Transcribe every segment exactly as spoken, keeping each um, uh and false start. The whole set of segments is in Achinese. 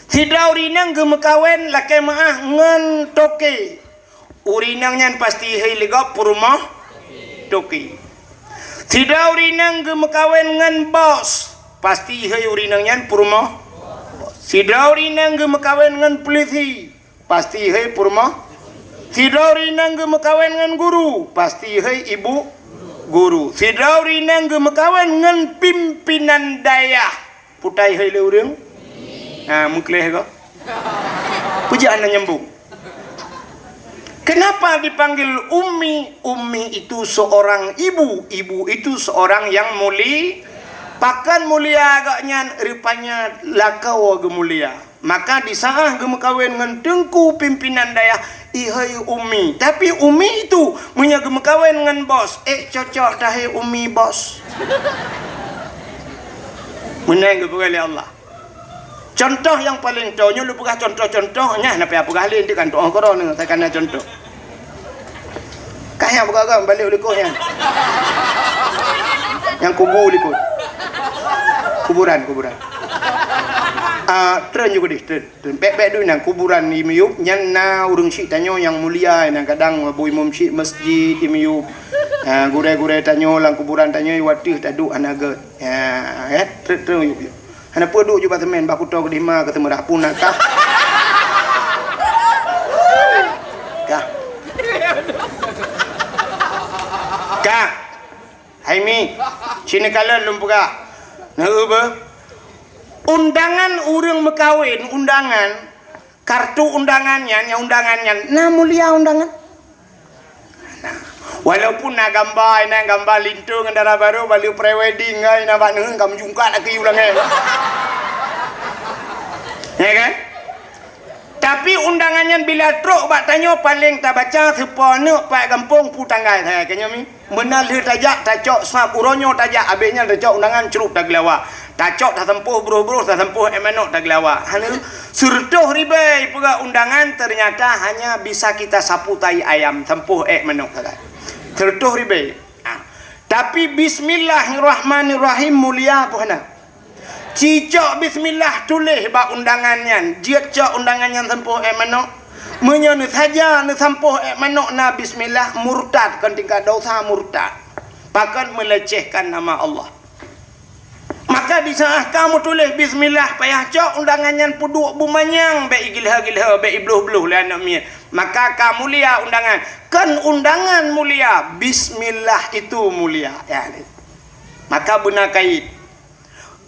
Sidroe ureueng inong geumeukawen lakée meu'ah ngon toke. Ureueng inong nyan pasti hei lé gob peurumoh toke. Sidroe ureueng inong geumeukawen ngon bos, pasti hei ureueng inong nyan peurumoh. Sidroe ureueng inong geumeukawen ngon peulisi, pasti hei peurumoh. Sidroe ureueng inong geumeukawen ngon guru, pasti hei ibu guru. Sidroe ureueng inong geumeukawen ngon pimpinan dayah, putai hei lé ureueng. Ha, meukleh ko. Peue jeuet hana nyambung. Kenapa dipanggil ummi? Ummi itu seorang ibu, ibu itu seorang yang muli-, pakon mulia agaknyan, rupanya lakoe geumulia. Maka di saat geumeukawen ngon teungku pimpinan dayah, ihai ummi. Tapi ummi itu, meunyoe geumeukawen ngon bos, ék cocok tahai ummi bos. Meunan geupeugah lé Allah. Contoh nyang paleng toe, nyoe lôn peugah contoh-contoh, nyan na payah peugah lé, nanti kan tu'oh keudroe nyoe, takana contoh. Kah nyang peugah-peugah, balik u likot nyan. Nyang kubu likot. Kuburan, kuburan. Ah, treun ju keudeh, treun, treun. Bèk-bèk duek nyan, kuburan di miyueb, nyan na ureueng syik tanyoe nyang mulia, nyan kadang bu imum syik masjid di miyueb. Ah, gurèe-gurèe tanyoe lam kuburan tanyoe, watèe taduek hana gèt. Ya, eh, treun, treun, yuk, yuk. Hana peue duek ju bak seumén, bak kuto keudeh ma keu seumeurah pun na kah. Kah. Kah. Hai mi, sini kalon lôn peugah. Nah, eu beuh. Undangan ureueng meukawen, undangan, kartu undangan nyan, nyang undangan nyan, na mulia undangan. Nah, walaupun na gamba, na gamba linto ngon dara barô, bak lheueh pre-wedding, ai, na bak neuheun ka meujungkat laki ulang, eh. Ya kan? Tapi undangan nyan bila trok bak tanyoe, paleng tabaca, seupôt aneuk, pat gampông, peue tanggai, hai, keu nyoe mi. Meunan lheueh tajak, tacok sab, uroe nyoe tajak, abéh nyan tacok undangan, crup tageulawa. Tacok, tasampôh broh-broh, tasampôh ék manok tageulawa. Hana, seureutôh ribèe peugah undangan, ternyata hanya bisa kita sapu tai ayam, sampôh ék manok sagai. Seureutôh ribèe. Ha. Tapi bismillahirrahmanirrahim mulia peue hana? Cicok bismillah tuléh bak undangan nyan, jeuet cok undangan nyan sampôh ék manok. Meunyoe neusaja neusampôh ék manok na bismillah, murtad, kon tingkat dosa murtad. Pakon melecehkan nama Allah. Maka di saat ka meutuléh bismillah, payah cok undangan nyan peuduek beumanyang, bèk igilha-gilha, bèk ibloh-bloh lé aneuk miet. Maka ka mulia undangan. Kon undangan mulia, bismillah itu mulia. Ya, maka beuna kait.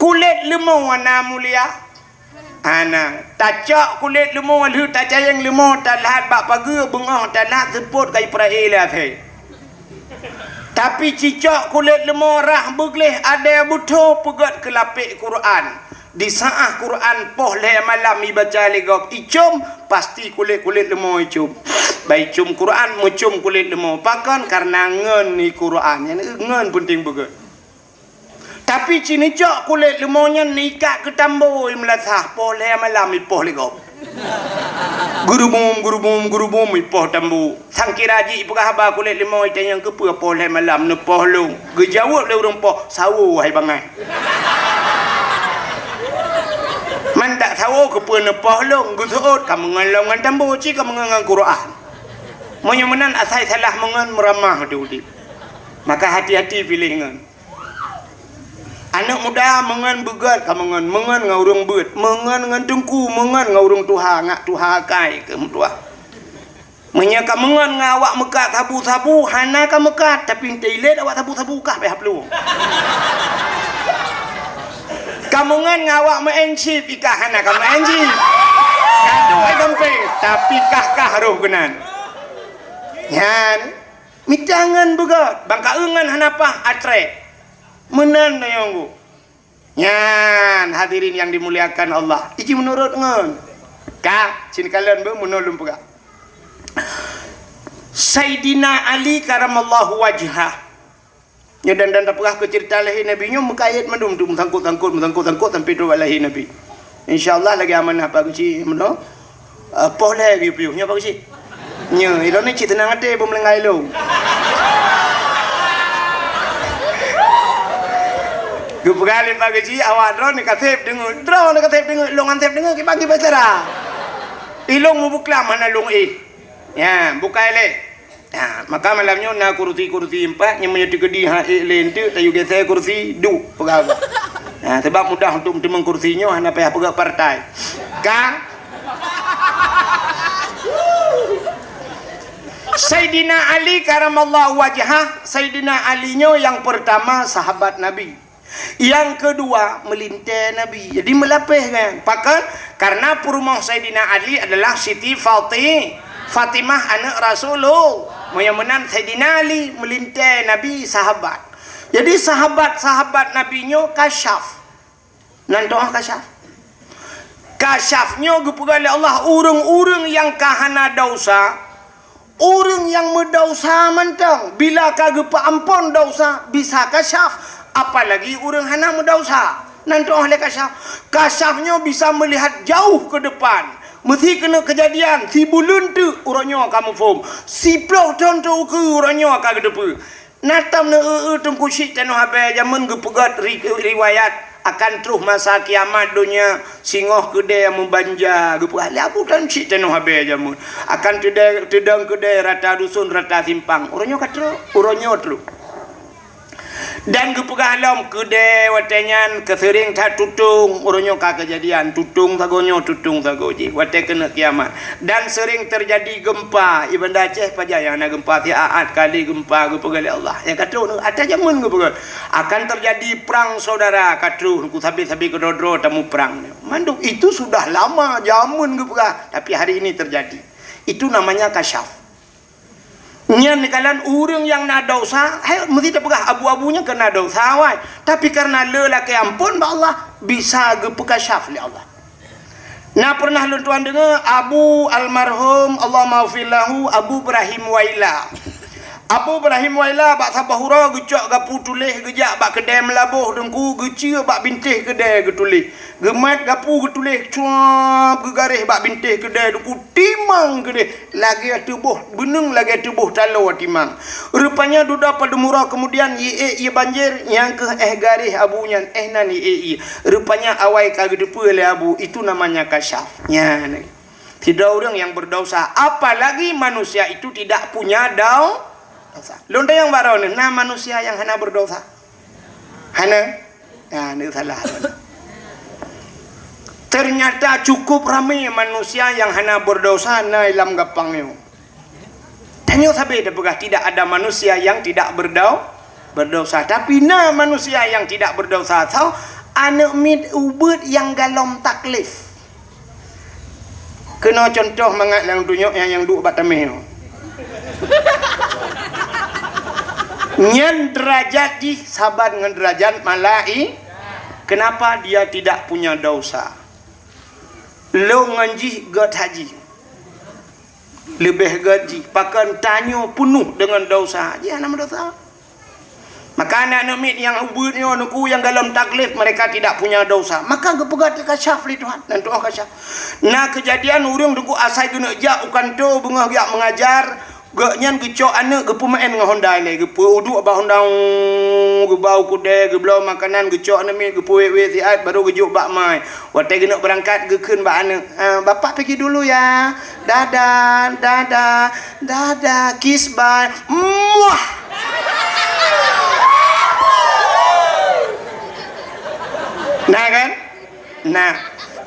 Kulét leumô na mulia. Hana, tacok kulét leumô lheueh tacayeng leumô, talhat bak pageue, beungoh talhat seupôt ka ipra'e lé asèe. Tapi cicok kulét leumô rhah beugleh, adèe beutho peugöt keu lapék Quran. Di saat Quran poh lhèe malam ibaca lé gob, icôm, pasti kulét-kulét leumô icôm. Bah icôm Quran, meucôm kulét leumô. Pakon? Karena ngon i Quran. Nyan ngon peunteng beugöt. Tapi ci neucok kulét leumô nyan neuikat keu tambo i meulasah, poh lhèe malam ipoh lé gob. Gurubum, gurubum, gurubum ipoh tambo. Sangkira jih ipeugah haba kulét leumô, itanyong keupeue poh lhèe malam neupoh lôn. Geujaweueb lé ureueng poh, "Sawo, wahai bangai." "Man dak sawo keupeue neupoh lôn?" Geuseuôt, "Ka meungon lom ngon tambo, ci ka meungon ngon Quran." Meunyoe meunan asai salah meungon meuramah di udép. Maka hati-hati piléh ngon. Aneuk muda meungon beugöt ka meungon, meungon ngon ureueng beuet, meungon ngon teungku, meungon ngon ureueng tuha, ngak tuha akai keu meutuah. Meunyoe ka meungon ngon awak meukat sabu-sabu, hana ka meukat, tapi teuilet awak sabu-sabu kah payah plueng. Ka meungon ngon awak meu'en chip, ikah hana ka meu'en chip. Ka duek ai gampé, tapi kah-kah roh keunan. Nyan. Mita ngon beugöt, bang ka eu ngon hana paih atré. Meunan tanyong geuh. Nyan, hadirin yang dimuliakan Allah. Iji meunurot ngon. Ka, sinikalon beuh meunoe lôn peugah. Saidina Ali karamallahu wajhah. Nyoe dan, dan tapeugah keu ceurita lahé Nabi nyoe meukait mandum tu, meusangkot-sangkot, meusangkot-sangkot sampai trok bak lahé Nabi. Insya Allah lagèe amanah Pak Geuchik meunoe. Eh, poh lhèe geuyue piôh nyoe Pak Geuchik. Nyoe, ilôn ni cit teunang até beumeulanggai lôn. Peugah lé Pak Geuchik, awak droeneuh ka sép deungoe. Droeneuh ka sép deungoe, lôn han sép deungoe, kiban-kiban cara. Ilôn mubuklam hana lôn éh. Nyan, bukai lé. Ha, maka malam nyoe na kursi-kursi empat, nyang meunyoe teukeudi han ék lé eunteuk, tayue geusé kursi, duek peugah. Ha, sabab mudah untuk meuteumèe kursi nyoe, hana payah peugah partai. Ka? Saidina Ali karamallahu wajhah, Saidina Ali nyoe nyang peurtama sahabat Nabi. Nyang keudua, meulintèe Nabi. Jadi, meulapéh kan. Pakon? Karena peurumoh Saidina Ali adalah Siti Fati-, Fatimah, aneuk Rasulullah. Meunyoe meunan Saidina Ali, meulintèe Nabi, sahabat. Jadi, sahabat-sahabat Nabi nyoe kasyaf. Nan toh kasyaf. Kasyaf nyoe geupeugah lé Allah, ureuëng-ureuëng nyang ka hana desya, ureuëng nyang meudesya mantong, bila ka geupeuamphon desya, bisa kasyaf, apalagi ureuëng hana meudesya. Nan toh lé kasyaf. Kasyaf nyoe bisa meulihat jauh keu depan. Meusé keuneuk keujadian, sibuleuen teuk uroe nyoe ka muphom. Siplôh thon teuh ukeue uroe nyoe ka geuteupeue. Na tam neu-eu-eu Teungku Chik Tanoh Abée jameun geupeugét ri-, riwayat akan troh masa kiamat donya, singoh keudée meubanja, geupeugah lé Abu Tan Chik Tanoh Abée jameun. Akan teudée-, teudong keudée rata dusun, rata simpang. Uroe nyoe ka troh, uroe nyoe troh. Dan geupeugah lom keudée watée nyan keu seuring that tutong, uroe nyoe ka keujadian, tutong sagoe nyoe, tutong sagoe jih, watée keuneuk kiamat. Dan seuring teujadi geumpa, i Banda Aceh pajan nyang na geumpa, siat-at kali geumpa geupeugah lé Allah. Nyang ka troh, ata jameun geupeugah, akan teujadi prang saudara, ka troh, ku sabe-sabe keudroe-droe tamuprang. Mandum itu sudah lama jameun geupeugah, tapi hari ini terjadi. Itu namanya kasyaf. Nyan kalon ureuëng nyang na desya, hai, meusti tapeugah abu-abu nyan keu na desya, wai. Tapi kareuna le lakée amphon bak Allah, bisa geupeukasyaf lé Allah. Na pernah lôn tuan deungoe Abu almarhum, Allahummaghfir lahu, Abu Ibrahim Waila. Abu Ibrahim Waila bak saboh uroe geucok gapu tuléh geujak bak keudée meulaboh Teungku, geucue bak bintéh keudée geutuléh. Geumat gapu geutuléh cuab, geugaréh bak bintéh keudée Teungku, timang keudeh. Lagée tuboh beuneueng, lagée tuboh taloe timang. Rupanya dudoe padum uroe keumudian, ie ék ie banjir, nyang kheueh éh garéh abu nyan, éh nan ie ék ie. Rupanya awai ka geuteupeue lé abu, itu namanya kasyaf. Nyan. Sidroe ureuëng nyang beudesya, apalagi manusia itu tidak punya dau-, desya. Lôn tanyong baroe nyoe, na manusia nyang hana beudesya? Hana? Nah, ni salah. Ternyata cukup ramé manusia nyang hana beudesya na lam gampang nyoe. Tanyoe sabe tapeugah tidak ada manusia yang tidak berdau-, berdosa. Tapi na manusia nyang tidak berdosa. Soe? Aneuk miet ubeut nyang galom taklif. Keunoe cuntoh mangat nyang tunyok nyang, nyang duek bak tameh nyoe. Nyan derajat jih saban ngon derajat malai-, kenapa dia tidak punya dosa? Lôn ngon jih gét haji. Leubeh gét jih, pakon tanyoe peunoh deungon dosa. Jih hana meudosa. Maka aneuk miet nyang ubeut nyoe, Teungku, nyang galom taklif, mereka tidak punya dosa. Maka geupeugah teukasyaf lé Tuhan, nan tu'oh kasyaf. Na keujadian ureuëng, Teungku, asai geuneuk jak u kantô beungoh jak meungajar, gobnyan geucok aneuk geupeumeu'en ngon honda ilée, geupeuduek bak honda, geubau keudée, geubloe makanan, geucok aneuk miet, geupeuwét-wét siat, barô geujok bak mai. Watée geuneuk beurangkat, geukheun bak aneuk, "Ah, Bapak pergi dulu ya. Dadah, dadah, dadah, kiss bye." Muah! Nah kan? Nah,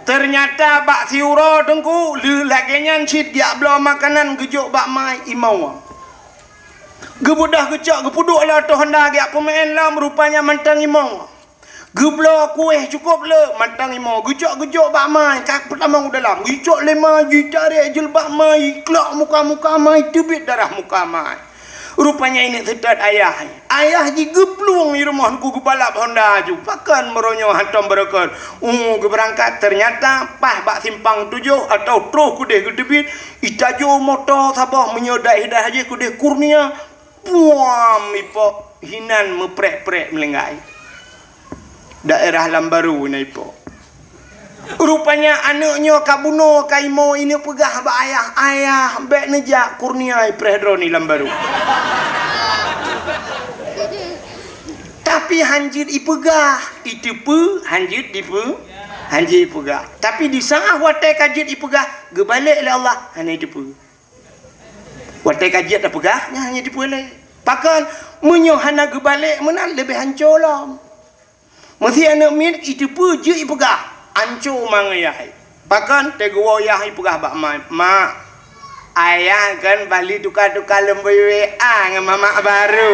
ternyata bak siuroe Teungku, le-, lagée nyan cit geujak bloe makanan geujok bak mai imoe. Geubeudôh geucok, geupeuduek lom ateueh honda geujak peumeu'en lom, rupanya mantong imoe. Geubloe kueh cukôp le, mantong imoe. Geucok geujok bak mai, ka peutamong u dalam. Geucok lé mai, jitarek jilbab mai, jiklok muka-muka mai, teubiet darah muka mai. Rupanya ineuk seutôt ayah. Ayah jigeuplueng di rumoh Teungku, geubalap honda aju. Pakon meunyoe hántom beureukat. Uh, geubeurangkat, ternyata paih bak simpang tujoh atau troh keudeh geuteubiet, itajô moto saboh, meunyoe daerah-daerah jih keudeh Kurnia, puam ipok hinan meuprek-prek meulinggai. Daerah Lambaru na ipok. Rupanya aneuk nyoe ka bunoe ka imoe, ineuk peugah bak ayah, "Ayah, bék neujak Kurnia ipreh droe ni Lambaru." Tapi Tapi hanjeuet ipeugah, iteupeue, hanjeuet dipeu-, hanjeuet ipeugah. Tapi di saát watée ka jeuet ipeugah, geubalek lé Allah, hana iteupeue. Watée ka jeuet tapeugah, nyan hana iteupeue lé. Pakon, meunyoe hana geubalek meunan leubeh hanco lom. Meusé aneuëk miet iteupeue jeuet ipeugah, hanco ma ngon yah. Pakon, teugeuwoe yah ipeugah bak ma, "Mak, ayah kan bali tuka-tuka lom beu W A ngon mamak barô."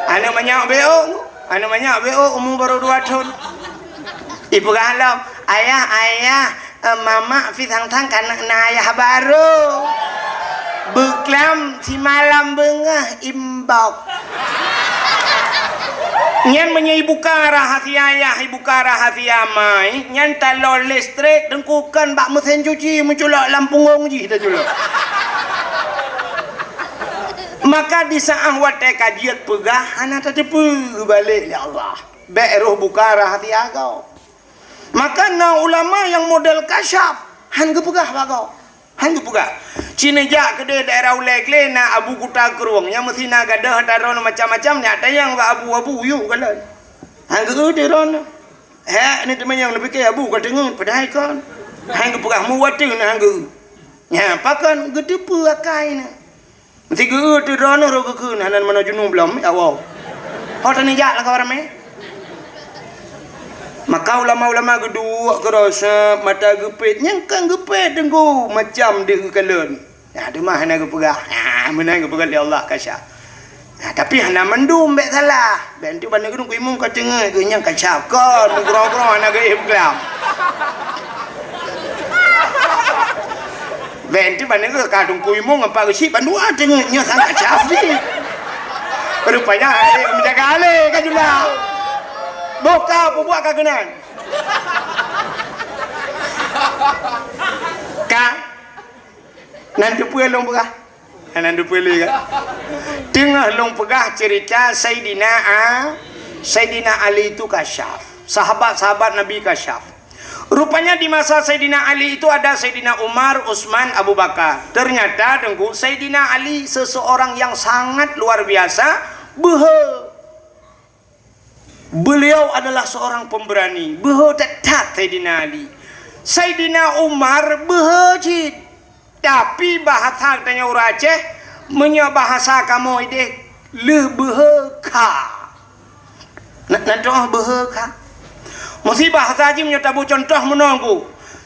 Aneuëk manyak B O, aneuëk manyak B O umu barô dua thon. Ipeugah lom, "Ayah, ayah, eh, mamak pih sang-sang ka na ayah barô. Beuklam simalam beungoh imbok." Nyan meunyoe ibuka rahasia yah, ibuka rahasia mai, nyan talon listrik teungku kon bak meusén cuci meuculok lam punggong jih taculok. Maka di saát watée ka jeuet peugah hana tateupeue geubalek lé Allah. Bék roh buka rahasia gob. Maka na ulama nyang model kasyaf, han geupeugah bak gob. Han geupeugah. Ci neujak keudeh daerah Ulée Glé na Abu Kuta Krueng, nyang meusi na gadôh ata droeneuh macam-macam, nyak tanyong bak abu-abu yue kalon. Han geueu teuh droeneuh. Hék, ni teumanyong neupike abu ka teungeut, padahai kon. Han geupeugah muwateuh na han geueu. Nya, pakon geuteupeue akai na. Meusé geu-eu teuh droeneuh rot geukheun hana meunoe junub lom, ya Allah. Ho tanijak lam kawan ramé. Maka ulama-ulama geuduek keuroseb mata geupet, nyang kan geupet teungku macam deuh geukalon. Nah, teuma hana geupeugah. Nah, meunan geupeugah lé Allah kasyaf. Nah, tapi hana mandum bék salah. Bék enteuk ban neugeuduek imum ka teungeut geuh nyang kasyaf kon, meugrong-grong hana geuéh beukelam. Bék enteuk ban neugeuh ka Teungku Imum ngon Pak Geuchik bandua teungeut nyoe sang kasyaf jih. Rupanya hai meujaga alé ka jula. Boh ka peubuet ka keunan. Ka. Nan teupeue lôn peugah. Nan teupeue lé kan. Teungoh lôn peugah cerita Saidina A-, Saidina Ali itu kasyaf. Sahabat-sahabat Nabi kasyaf. Rupanya di masa Saidina Ali itu ada Saidina Umar, Utsman, Abu Bakar. Ternyata, Teungku, Saidina Ali seseorang yang sangat luar biasa, beuhe. Beliau adalah seorang pemberani, beuhe that-that Saidina Ali. Saidina Umar beuhe cit. Tapi bahasa tanyoe ureuëng Aceh, meunyoe bahasa kamoe ideh, lheueh beuhe kha. Na, na droe beuhe kha. Meusé bahasa jih meunyoe taboh contoh meunoe ku.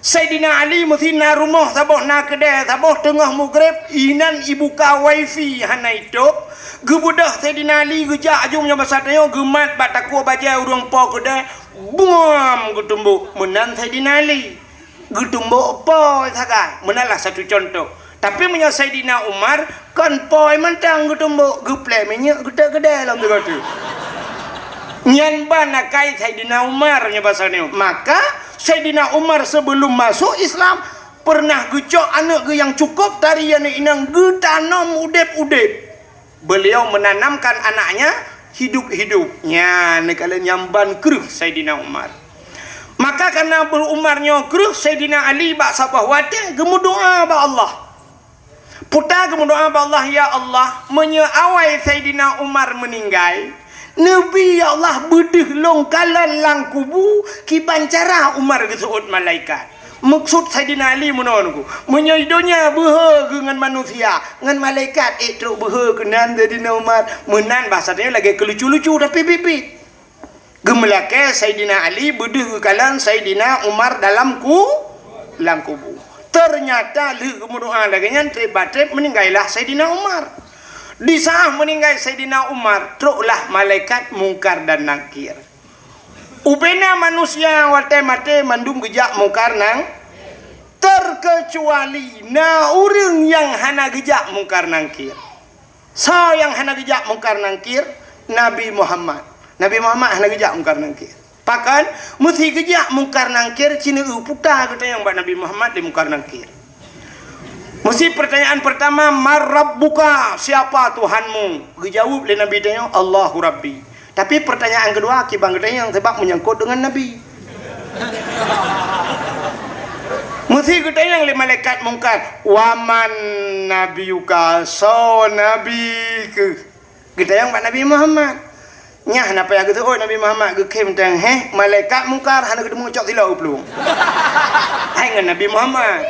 Saidina Ali meusé na rumoh saboh na keudè saboh teungoh mugreb inan ibuka wifi hana itôb. Geubeudôh Saidina Ali geujak aju meunyoe basa tanyoe geumat bak takue bajée ureuëng po keudè, buam geutumbok meunan Saidina Ali. Geutumbok po sagai, meunalah satu contoh. Tapi meunyoe Saidina Umar, kon po mantong geutumbok, geuplè minyeuk geutek keudè lom sigoe teuk. Nyan ban akai Saidina Umar nyoe basa nyoe. Maka Saidina Umar sebelum masuk Islam pernah geucok aneuëk geuh nyang cukup tari aneuëk inong geutanom udeb-udeb. Beliau menanamkan anaknya hidup-hidup. Nyan neukalon nyang ban kreueh Saidina Umar. Maka karena Abu Umar nyoe kreueh Saidina Ali bak saboh watée geumeudoá bak Allah. Puta geumeudoá bak Allah, "Ya Allah, meunyoe awai Saidina Umar meuninggai, neubi ya Allah beudeuh lôn kalon lam kubu kiban cara Umar geuseuôt malaikat." Meukeusut Saidina Ali meunoe nyoe, meunyoe donya beuhe geuh ngon manusia, ngon malaikat ék trok beuhe keunan Saidina Umar. Meunan bahasa tanyoe lagée keulucu-lucu tapi biet-biet. Geumeulakée Saidina Ali beudeuh geukalon Saidina Umar dalam ku-, lam kubu. Ternyata lheueh geumeudoá lagée nyan treb ba treb meuninggailah Saidina Umar. Di saát meuninggai Saidina Umar, troklah malaikat Mungkar dan Nakir. Ubena manusia watée maté mandum geujak Mungkar Nang-, terkecuali na ureuëng nyang hana geujak Mungkar Nakir. Soe nyang hana geujak Mungkar Nakir? Nabi Muhammad. Nabi Muhammad hana geujak Mungkar Nakir. Pakon? Meusé geujak Mungkar Nakir, ci neueu puta geutanyong bak Nabi Muhammad di Mungkar Nakir. Meusé pertanyaan pertama, "Man rabbuka?" Siapa Tuhanmu? Geujaweueb lé Nabi tanyoe, "Allahu Rabbi." Tapi pertanyaan keudua, kiban geutanyong sabab meunyangkot deungon Nabi. Meusé geutanyong lé malaikat Mungkar, "Wa man nabiyuka?" Soe Nabi keuh? Geutanyong bak Nabi Muhammad. Nyan na payah geuseuôt Nabi Muhammad, geukheun teuh, heh, malaikat Mungkar hana geuteumé cok silop geuplueng. Hai ngon Nabi Muhammad.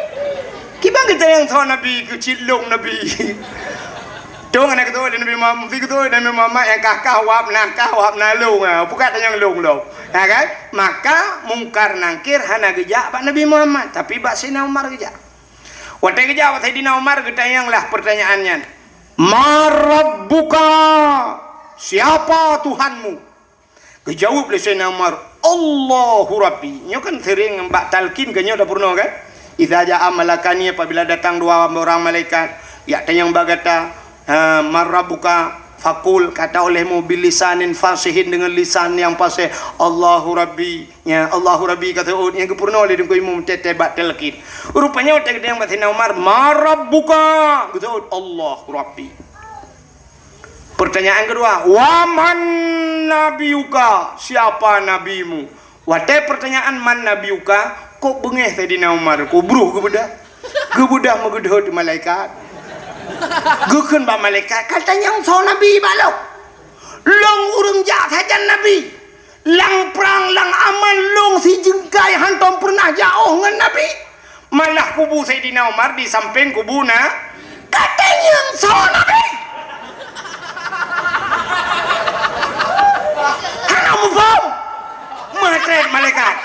Kiban geutanyong soe Nabi keu cit lôn Nabi. Dong hana geuseuôt lé Nabi Muhammad, meusti geuseuôt Nabi Muhammad nyang kah-kah wab na kah wab na lôn, ha, bukan tanyong lôn lom. Ha kan? Maka Mungkar Nangkir hana geujak bak Nabi Muhammad, tapi bak Saidina Umar geujak. Watée geujak bak Saidina Umar geutanyong lah peurtanyaan nyan. "Man rabbuka?" Siapa Tuhanmu? Geujaweueb lé Saidina Umar, "Allahu Rabbi." Nyoe kan seuring bak talqin keu nyoe tapeurunoe kan? "Idza jaa malakani," apabila datang dua orang malaikat, jak tanyong bak gata, ha, "Man rabbuka?" Faqul, kata olehmu, "Bilisanin fasihin," dengan lisan yang fasih, "Allahu Rabbi." Ya, "Allahu Rabbi," ka seuôt, nyang geupeurunoe lé Teungku Imum teuh-teuh bak talqin. Rupanya watée geutanyong bak Saidina Umar, "Man rabbuka?" Geuseuôt, "Allahu Rabbi." Pertanyaan kedua, "Wa man nabiyuka?" Siapa nabimu? Watée pertanyaan "Man nabiyuka?", kok beungéh Saidina Umar, kok bruh geubeudah. Geubeudah meugeudhôt malaikat. Geukheun bak malaikat, "Ka tanyong soe nabi bak lôn? Lôn ureuëng jak sajan nabi. Lam prang, lam aman lôn sijeungkai hantom peureunah jiôh ngon nabi. Malah kubu Saidina Umar di sampéng kubu na, ka tanyong soe nabi?" Hana muphom. Meutrét malaikat.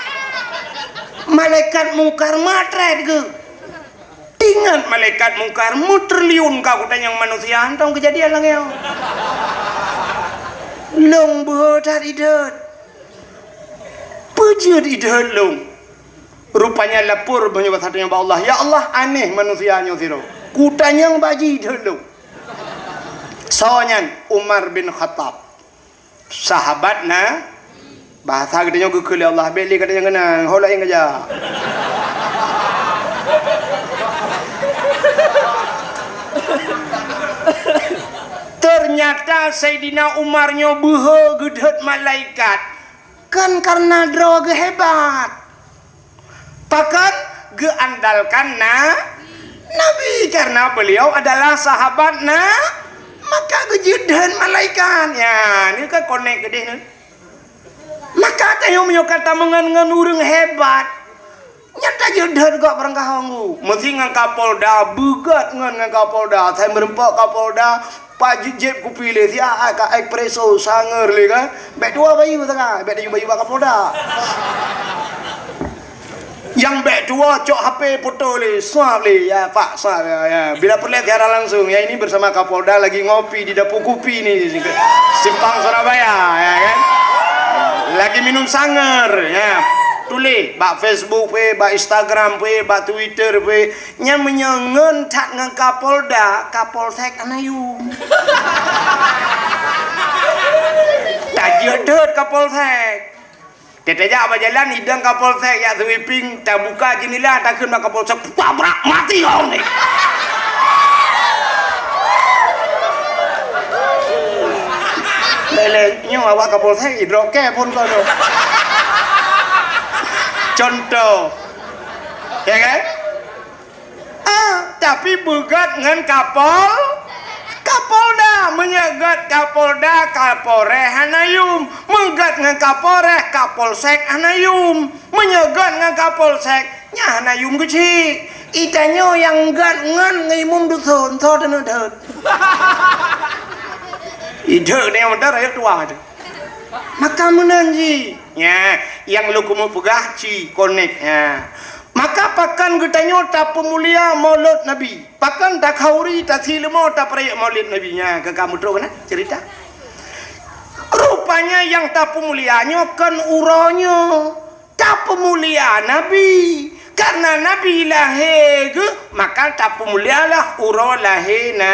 Malaikat Mungkar meutrét geuh. Ingat malaikat Mungkar, meutriliun ka kutanyong manusia, hantom keujadian lagée nyoe. Lôn beuhe that idhôt. Peue jeuet idhôt lôn? Rupanya lapor meunyoe bak sateungoh bak Allah, "Ya Allah, aneh manusia nyoe sidroe. Kutanyong bak jih idhôt lôn." Soe nyan? Umar bin Khattab. Sahabat na, bahasa geutanyoe geukheun lé Allah, bék lé geutanyoe ngeunang, ho laén geujak. Ternyata Saidina Umar nyoe beuhe geudhôt malaikat, kon kareuna droe geuh hebat. Pakon? Geuandalkan na, Nabi, karena beliau adalah sahabat na, maka geujeuet dheun malaikat. Ya, ni ka konek keudeh ni. Maka tanyoe meunyoe ka tameungon ngon ureuëng hebat, nyan tajeuet dheun gok barangkaho ngu. Meusi ngon Kapolda, beugot ngon, ngon Kapolda, sai meureumpok Kapolda, Pak jeuet kupi lé siat ka espresso sangar lé kan. Bék tuwoe bayeue sangat, bék tayue bayeue bak Kapolda. Nyang bék tuwoe cok H P foto lé, swab lé, ya Pak, swab, ya, ya. Bila peureulée siaran langsung, ya ini bersama Kapolda lagi ngopi di dapur kupi ni, Simpang Surabaya, ya kan. Lagi minum sangar, ya. Tuléh bak Facebook pih, bak Instagram pih, bak Twitter pih. Nyan meunyoe ngon that ngon Kapolda, Kapolsek hana yum. Tajeuet dheun Kapolsek. Tajak bak jalan, idong Kapolsek jak sweeping, tabuka jeundela, takheun bak Kapolsek, "Tabrak mati kau ni!" Lé-lé, nyoe awak Kapolsek idrop kée phon kau tu. Contoh. Ya kan? Ah, tapi beugot ngon Kapol, Kapolda. Meunyoe got Kapolda, Kapolres hana yum. Meugot ngon Kapolres, Kapolsek hana yum. Meunyoe got ngon Kapolsek, nyan hana yum keuchik. Itanyoe nyang got ngon, ngon imum dusun, soe teuneuk dheut. Idhôt ni meudan rakyat tuha tu. Maka meunan jih. Nya, nyang lôn keumeung peugah ci konek. Nya. Maka pakon geutanyoe tapeumulia Maulud Nabi? Pakon takhauri, tasi leumo, tapeurayeuk Maulud Nabi? Nya, ka, ka meutrok keunan cerita. Rupanya nyang tapeumulia nyoe kon uroe nyoe. Tapeumulia Nabi. Karena Nabi lahé geuh, maka tapeumulialah uroe lahé na,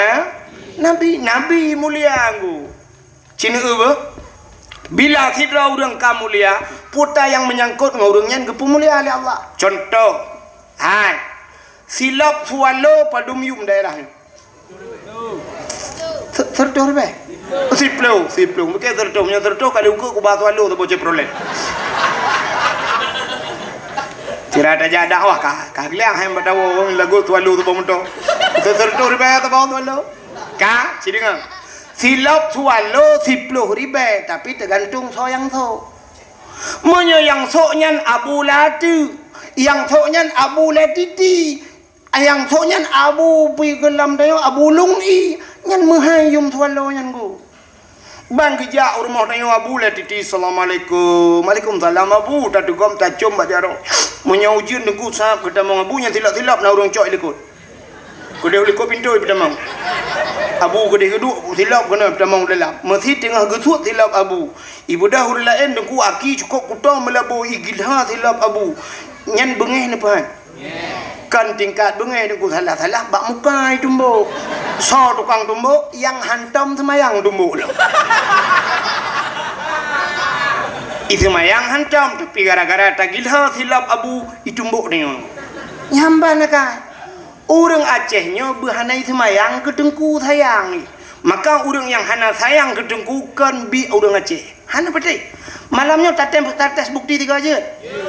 Nabi. Nabi mulia geuh. Ci neueu beuh, bila sidroe ureuëng ka mulia, peue nyang meunyangkot ngon ureuëng nyan geupeumulia lé Allah. Contoh, hai, silop Swallow padum yum daerah nyoe? Se-, seratus ribèe? Siplôh, siplôh. Mungkin seratus, meunyoe seratus kali ukeue kubah Swallow saboh Chevrolet. Sira tajak dakwah ka, ka geuliang hai bak tawoe lagu Swallow saboh moto. Seratus ribèe saboh Swallow. Ka, ci deungoe. Silop Swallow siploh ribèe, tapi teugantung soe nyang sôk. Meunyoe nyang sôk nyan Abu Lé Ateuek, nyang sôk nyan Abu Lé Titi, nyang sôk nyan Abu pi geulam tanyoe Abu Lung I, nyan meuhai yum Swallow nyan gu. Ban geujak u rumoh tanyoe Abu Lé Titi, "Assalamualaikum." "Waalaikumsalam, Abu." Tateugom tacôm bak jaroe. Meunyoe ujeuen teungku sab geutamong Abu, nyan silop-silop na ureueng cok i likot. Keudeh u likot pintoe peutamong. Abu keudeh geuduek silop keunoe peutamong u dalam. Meusi teungoh geusuet silop Abu. Ibeudôh ureueng laén teungku aki cukôp kuto meulaboh igilha silop Abu. Nyan beungéh neupeuhan. Kan tingkat beungéh teungku salah-salah bak muka itumbok. Soe tukang tumbok, nyang hantom seumayang tumbok lom. Iseumayang hantom, tapi gara-gara tagilha silop Abu itumbok tanyoe. Nyan ban akai. Ureueng Aceh nyoe beuhana iseumayang keu teungku sayang. Maka ureueng nyang hana sayang keu teungku kon biek ureueng Aceh. Hana patéh. Malam nyoe tatem, tates bukti tiga jeuet.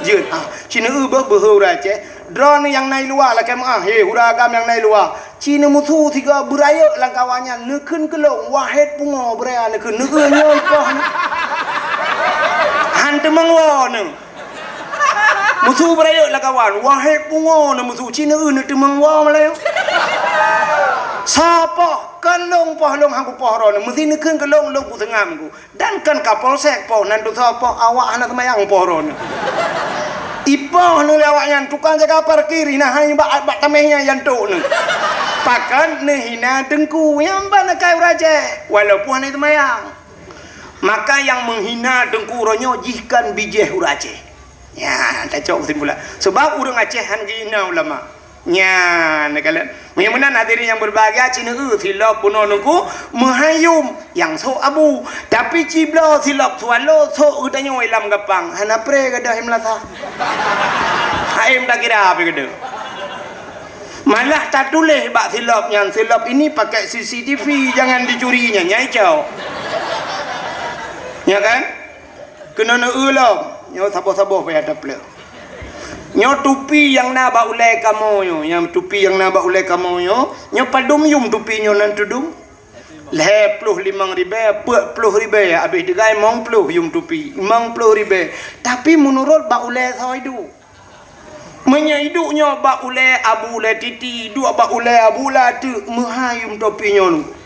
Jeuet. Ah, ci neueu beuh beuhe ureueng Aceh. Droeneuh nyang na i luwa lakée meu'ah, he, ureueng agam nyang na i luwa. Ci neumusu sigoe beurayeuk lam kawan nyan, neukheun keu lôn, wahét pungo beuraya neukheun, neueu nyoe ikoh. Han teumeung woe neuh. Musu beurayeuk lam kawan, wahét pungo neumusu, ci neueu neuteumeung woe meulayeue. Soe poh, kon lôn poh lôn han kupoh droeneuh, meusi neukheun keu lôn, lôn kuseungab ku. Dan kon Kapolsek poh, nan tusoe poh, awak hana seumayang poh droeneuh. Ipoh neuh lé awaknyan, tukang jaga parkir, hina hai bak, bak taméh nyan, nyan tok neuh. Pakon neuhina teungku, nyan ban akai ureueng Aceh, walaupun hana seumayang. Maka nyang meuhina teungku uroe nyoe jih kon bijéh ureueng Aceh. Nyan, tacok keusimpulan. Sabab ureueng Aceh han geuhina ulama. Nyan, neukalon. Meunyoe meunan hadirin nyang berbahagia, ci neueu silop bunoe teungku meuhai yum nyang sôk Abu. Tapi ci bloe silop Swallow sôk geutanyoe lam gapang. Hana pré gadôh i meulasa. Haém takira pih gadôh. Malah tatuléh bak silop nyan, "Silop ini pakai C C T V, jangan dicuri," nyan, nyan icok. Ya kan? Keunoe neueu lom, nyoe saboh-saboh payah tapleueh. Nyoe tupi nyang na bak ulée kamoe nyoe, nyang tupi nyang na bak ulée kamoe nyoe, nyoe padum yum tupi nyoe nan tudong? Lhée ploh limong ribée, peuet ploh ribée, abéh teugai limong ploh yum tupi, limong ploh ribée. Tapi meunurot bak ulée soe iduek. Meunyoe iduek nyoe bak ulée Abu Lé Titi, iduek bak ulée Abu Lé Ateuek, meuhai yum tupi nyoe.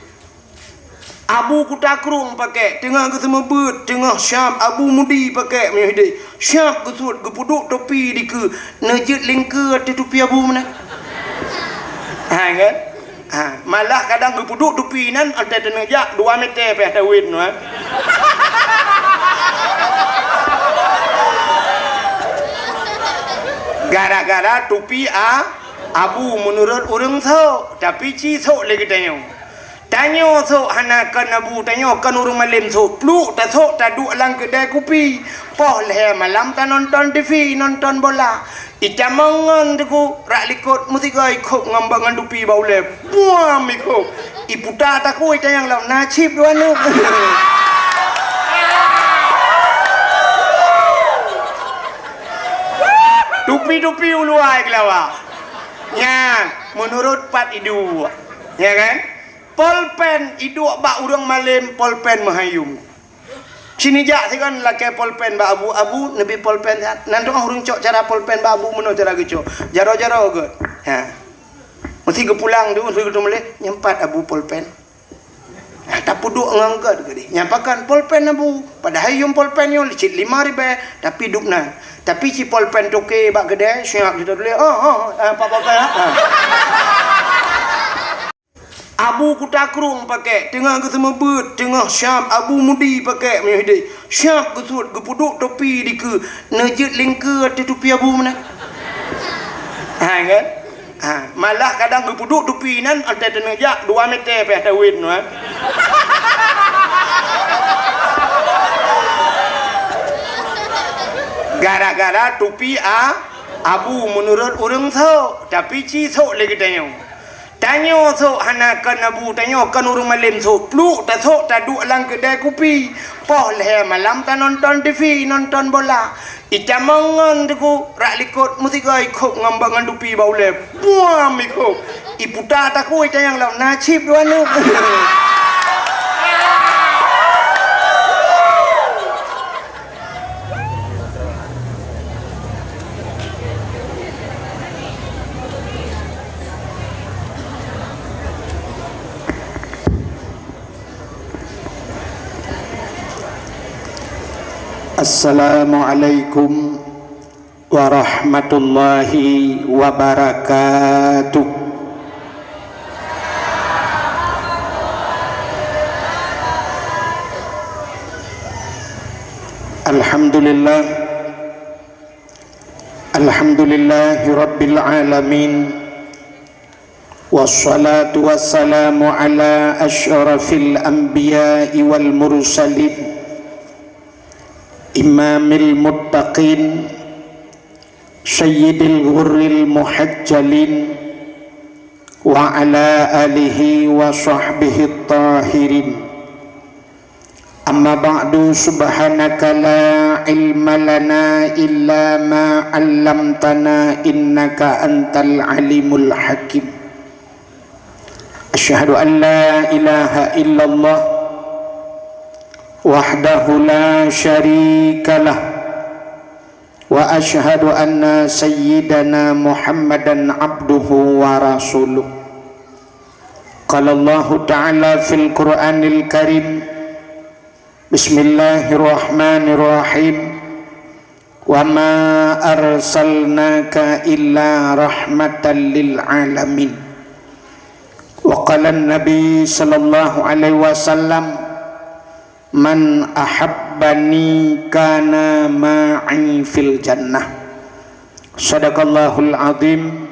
Abu Kuta Krueng pakék, teungoh geuseumeubeuet, teungoh syab Abu Mudi pakék meunyoe hidéh. Syab geusuet, geupeuduek tupi dikeue, neujeuet lingkeue ateueh tupi Abu meunan. Ha, kan? Ha, malah kadang geupeuduek tupi nyan, watée teuneujak dua meter pih tawét nyoe. Gara-gara tupi a, Abu meunurot ureueng sôk, tapi ci sôk lé geutanyoe. Tanyoe sôk hana kon Abu, tanyoe kon ureueng malém sôk. Pluek tasôk taduek lam keudée kupi. Poh lhée malam tanonton T V, nonton bola. Itamong ngon teungku rak likot meusigoe ikhôb ngon bak ngon tupi bak ulée. Buam ikhôb. Iputa takue itanyong lom, "Na chip dua neuk?" Tupi-tupi u luwa keulawa. Nyan, meunurot pat iduek. Ya kan? Polpen iduek bak ureueng malém, polpen meuhai yum. Ci neujak sigon lakée polpen bak Abu, "Abu, neubi polpen siat." Nan teungoh ureueng cok cara polpen bak Abu meunoe cara geucok. Jaroe-jaroe geuh. Ha. Meusi geupulang tu, meusi geuteumuléh, "Nyan pat Abu polpen." Ha, tapeuduek ngon gét keudeh. Nyan pakon polpen Abu. Padahai yum polpen nyoe cit limong ribée, tapi dub nan. Tapi ci polpen toke bak keudée, siap siteuk tuléh. Oh, oh, oh, pat polpen, ha. Abu Kuta Krueng pakék, teungoh geuseumeubeuet, teungoh syab Abu Mudi pakék meunyoe hidéh. Syab geusuet, geupeuduek tupi dikeue, neujeuet lingkeue ateueh tupi Abu meunan. Ha, kan? Ha, malah kadang geupeuduek tupi nyan, watée teuneujak dua meter pih tawét nyoe. Gara-gara tupi a, Abu meunurot ureueng sôk, tapi ci sôk lé geutanyoe. Tanyoe sôk hana kon Abu, tanyoe kon ureueng malém sôk. Pluek tasôk taduek lam keudée kupi. Poh lhée malam tanonton T V, nonton bola. Itamong ngon teungku rak likot meusigoe ikhôb ngon bak ngon tupi bak ulée. Buam ikhôb. Iputa takue itanyong lom, "Na chip dua neuk?" Assalamualaikum warahmatullahi wabarakatuh. Alhamdulillah. Alhamdulillahirabbil alamin. Wassalatu wassalamu ala asyrafil anbiya'i wal mursalin, imamil muttaqin, sayyidil ghurril muhajjalin, wa ala alihi wa sahbihi tahirin. Amma ba'du, subhanaka la ilma lana illa ma 'allamtana, innaka antal alimul hakim. Asyhadu an la ilaha illallah wahdahu la syarikalah, wa asyhadu anna sayyidana Muhammadan abduhu wa rasuluh. Qala Allahu ta'ala fil Qur'anil Karim, bismillahirrahmanirrahim, wa ma arsalnaka illa rahmatan lil alamin. Wa qala Nabi sallallahu alaihi wasallam, man ahabbani kana ma'i fil jannah. Sadaqallahul azim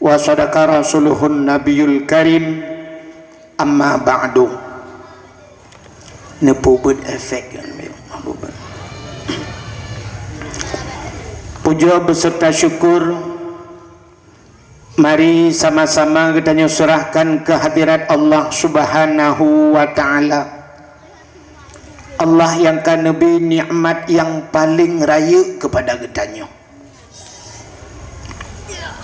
wa sadaqa rasuluhun nabiyul karim. Amma ba'du. Neupeubuet efek. Puja beserta syukur mari sama-sama geutanyoe serahkan keu hadirat Allah Subhanahu wa Ta'ala. Allah nyang ka neubri nikmat nyang paleng rayeuk keupada geutanyoe.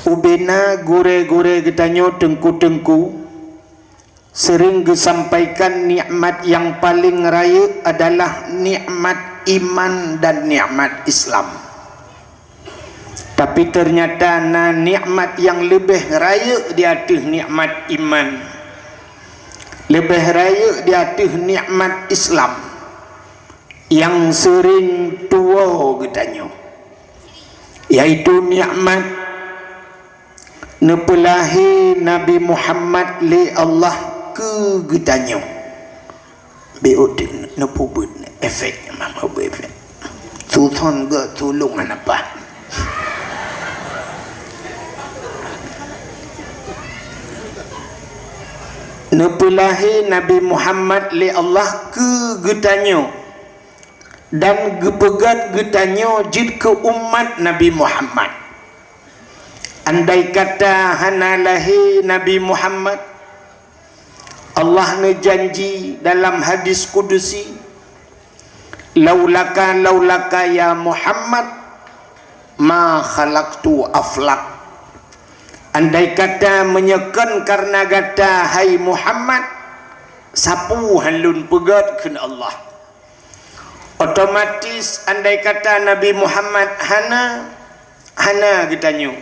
Ubena gurée-gurée geutanyoe, teungku-teungku, sering geusampaikan nikmat nyang paleng rayeuk adalah nikmat iman dan nikmat Islam. Tapi, teunyata na nikmat nyang leubeh rayeuk di ateueh nikmat iman, leubeh rayeuk di ateueh nikmat Islam, nyang sering tuwoe geutanyoe, yaitu nikmat neupeulahé Nabi Muhammad lé Allah keu geutanyoe. Beuti neupeubuet efek, mama beuefek. Suson geuh tulông hana paih. Neupeulahé Nabi Muhammad lé Allah keu geutanyoe dan geupeugét geutanyoe jeuet keu umat Nabi Muhammad. Andai kata hana lahé Nabi Muhammad, Allah neujanji dalam hadis kudusi, "Laulaka, laulaka ya Muhammad, ma khalaqtu aflak." Andai kata meunyoe kon kareuna gata, hai Muhammad, sapeue han lôn peugét, kheun Allah. Otomatis, andai kata Nabi Muhammad hana, hana geutanyoe.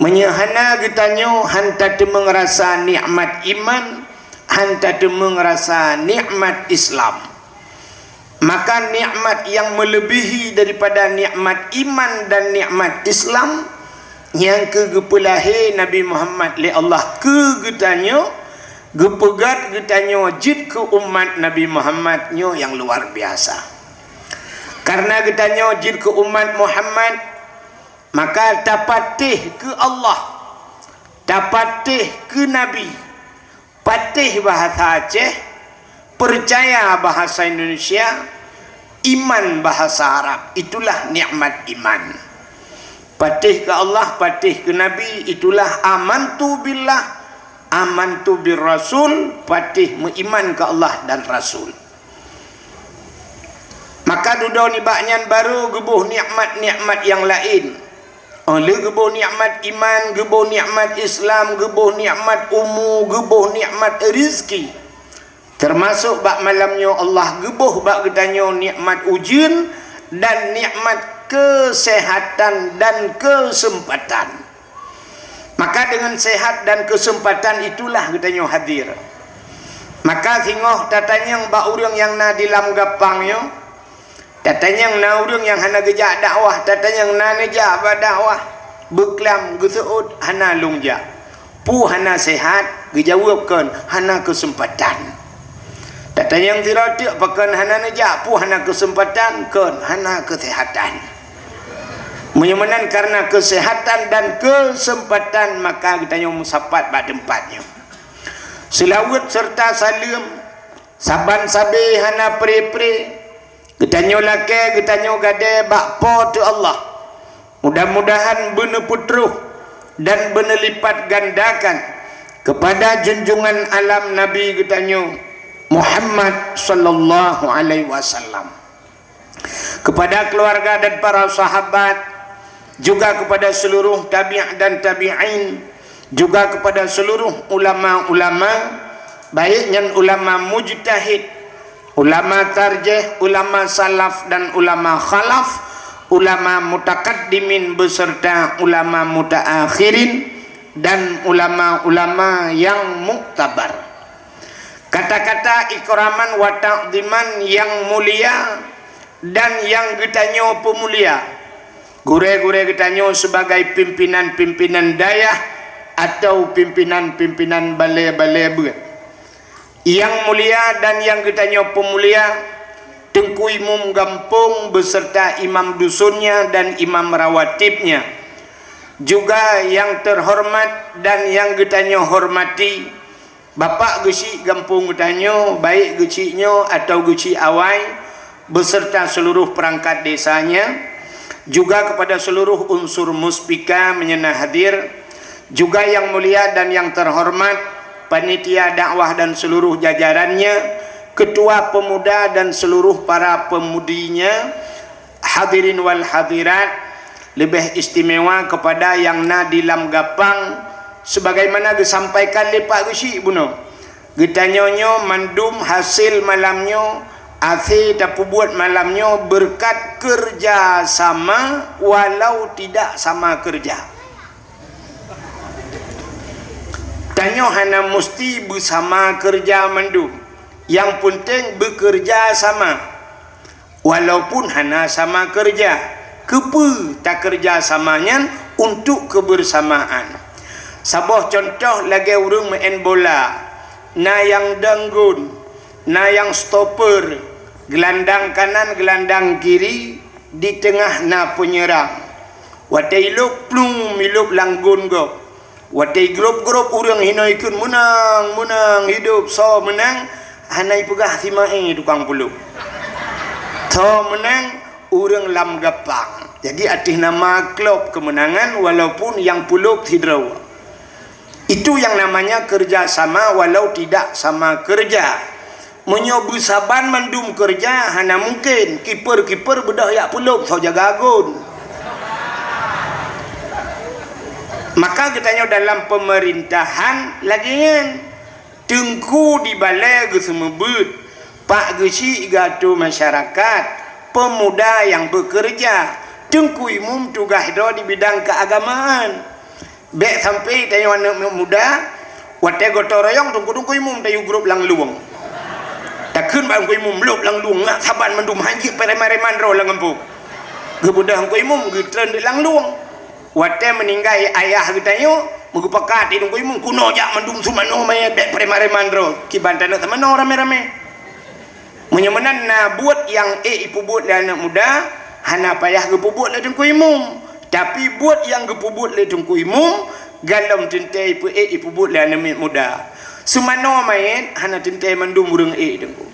Meunyoe hana geutanyoe, han tateumeung rasa nikmat iman, han tateumeung rasa nikmat Islam. Maka nikmat nyang meuleubihi daripada nikmat iman dan nikmat Islam nyang keu geupeulahé Nabi Muhammad lé Allah keu geutanyoe, geupeugét geutanyoe jeuet keu umat Nabi Muhammad nyoe nyang luar biasa. Kareuna geutanyoe jeuet keu umat Muhammad, maka tapatéh keu Allah, tapatéh keu Nabi, patéh bahasa Aceh, peucaya bahasa Indonesia, iman bahasa Arab. Itulah nikmat iman. Patéh keu Allah, patéh keu Nabi, itulah amantu billah, amantu bir rasul, patéh meuiman keu Allah dan Rasul. Maka dudoe nibak nyan barô geuboh nikmat-nikmat nyang laén. Óh lheueh geuboh nikmat iman, geuboh nikmat Islam, geuboh nikmat umu, geuboh nikmat rizki. Teumasok bak malam nyoe Allah geuboh bak geutanyoe nikmat ujeuen dan nikmat keuseuhatan dan keuseumpatan. Maka deungon seuhat dan keuseumpatan itulah geutanyoe hadir. Maka singoh tatanyong bak ureuëng nyang na di lam gampang nyoe, Tatanyong na ureuëng nyang hana geujak dakwah, tatanyong na neujak bak dakwah, beuklam geuseuôt hana lôn jak. Peue hana seuhat, geujaweueb kon hana keuseumpatan. Tatanyong sidroe teuk pakon hana neujak, peue hana keuseumpatan, kon hana keuseuhatan. Meunyoe meunan kareuna keuseuhatan dan keuseumpatan, maka geutanyoe meusapat bak teumpat nyoe. Seulaweuet seureuta saleuem, saban sabe hana pre-pre, geutanyoe lakée geutanyoe gadée bak Po teu Allah. Mudah-mudahan beuneupeutroh dan beuneulipatgandakan keupada junjungan alam Nabi geutanyoe Muhammad sallallahu alaihi wasallam, keupada keuluwarga dan para sahabat, juga keupada seuluruh tabi' dan tabi'in, juga keupada seuluruh ulama-ulama, baik nyan ulama mujtahid, ulama tarjih, ulama salaf dan ulama khalaf, ulama mutakaddimin beserta ulama mutaakhirin, dan ulama-ulama nyang muktabar. Kata-kata ikraman wa ta'dhiman nyang mulia dan nyang geutanyoe peumulia. Gurée-gurée geutanyoe sibagai pimpinan-pimpinan dayah atau pimpinan-pimpinan balée-balée beuet. Nyang mulia dan nyang geutanyoe peumulia, Teungku Imum Gampông beserta imam dusunnya dan imam rawatibnya. Juga nyang teuhoreumat dan nyang geutanyoe hormati, Bapak Geuchik gampông geutanyoe, baik Geuchik nyoe atawa Geuchik awai, beserta seuluruh peurangkat desanya, juga keupada seuluruh unsur Muspika meunyoe na hadir, juga nyang mulia dan nyang teuhoreumat panitia dakwah dan seuluruh jajarannya, keutua peumuda dan seuluruh para peumundinya, hadirin wal hadirat, leubeh istimewa keupada nyang na di lam gapang, sebagaimana geusampaikan lé Pak Geuchik bunoe. Geutanyoe nyoe mandum hasé malam nyoe, hasé tapeubuet malam nyoe beureukat keureuja sama walau tidak sama keureuja. Tanyoe hana musti beusama keureuja mandum, nyang peunteng beukeureuja sama. Walaupun hana sama keureuja, keupeue takeureuja sama nyan untuk keubeusamaan. Saboh cuntoh lagée ureuëng meu'en bola, na nyang danggon, na nyang stoper, geulandang kanan, geulandang kiri, di teungoh na peunyeurang. Watée ilôb plueng, ilôb lam gon gob. Watée igrôb-grôb ureuëng hinoe ikheun, "Meunang, meunang, hidup, soe meunang?" Hana ipeugah si Mae tukang pulôb. Soe meunang? Ureuëng lam gapang. Jadi ateueh nama klub keumeunangan walaupun nyang pulôb sidroe. Itu yang namanya kerja sama walau tidak sama kerja. Meunyoe beusaban mandum keureuja, hana mungken kiper-kiper beudôh jak pulôb soe jaga gon. Maka geutanyoe dalam peumeurintahan lagée nyan, teungku di balée geuseumeubeuet, pak geuchik geuatoe masyarakat, peumuda nyang beukeureuja, teungku imum tugaih droe di bidang keuagamaan. Bék sampai tanyoe aneuëk muda, watée gotong royong teungku-teungku imum tayue grôb lam lueng. Takheun bak teungku imum, "Lôb lam lueng, ngat saban mandum hanjeuet preman-preman droe lam gampông." Geubeudôh teungku imum geutreun di lam lueng. Watée meuninggai ayah geutanyoe, meugeupakat di teungku imum, "Keunoe jak mandum seumanoe manyét bék preman-preman droe." Kiban taneuk seumanoe ramé-ramé. Meunyoe meunan na buet nyang ék ipeubuet lé aneuëk muda, hana payah geupeubuet lé teungku imum. Tapi buet nyang geupeubuet lé teungku imum, galom teuntée ipeu-ék ipeubuet lé aneuëk muda. Seumanoe manyét hana teuntée mandum ureuëng ék teungku.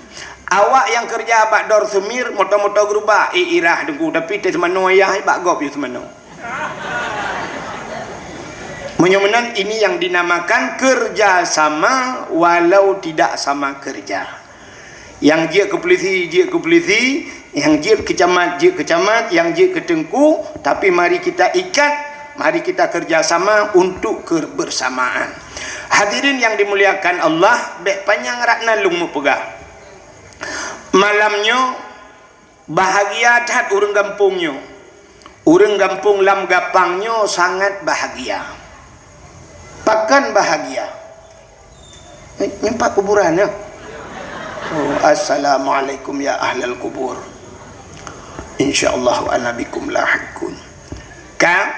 Awak nyang keureuja bak dor seumir, moto-moto geurubah, ék irah teungku, tapi teuh seumanoe yah bak gob yue seumanoe. Meunyoe meunan, ini yang dinamakan kerja sama walau tidak sama kerja. Nyang jeuet keu pulisi, jeuet keu pulisi, nyang jeuet keu camat, jeuet keu camat, nyang jeuet keu teungku, tapi mari kita ikat, mari kita kerja sama untuk kebersamaan. Hadirin yang dimuliakan Allah, bék panyang rak nan lôn meupeugah. Malam nyoe, bahagia that ureuëng gampông nyoe. Ureuëng gampông lam gapang nyoe sangat bahagia. Pakon bahagia? Eh, nyoe pat kuburan nyoe. Oh, assalamualaikum ya ahlal kubur. Insya Allah wa ana bikum lahiqun. Ka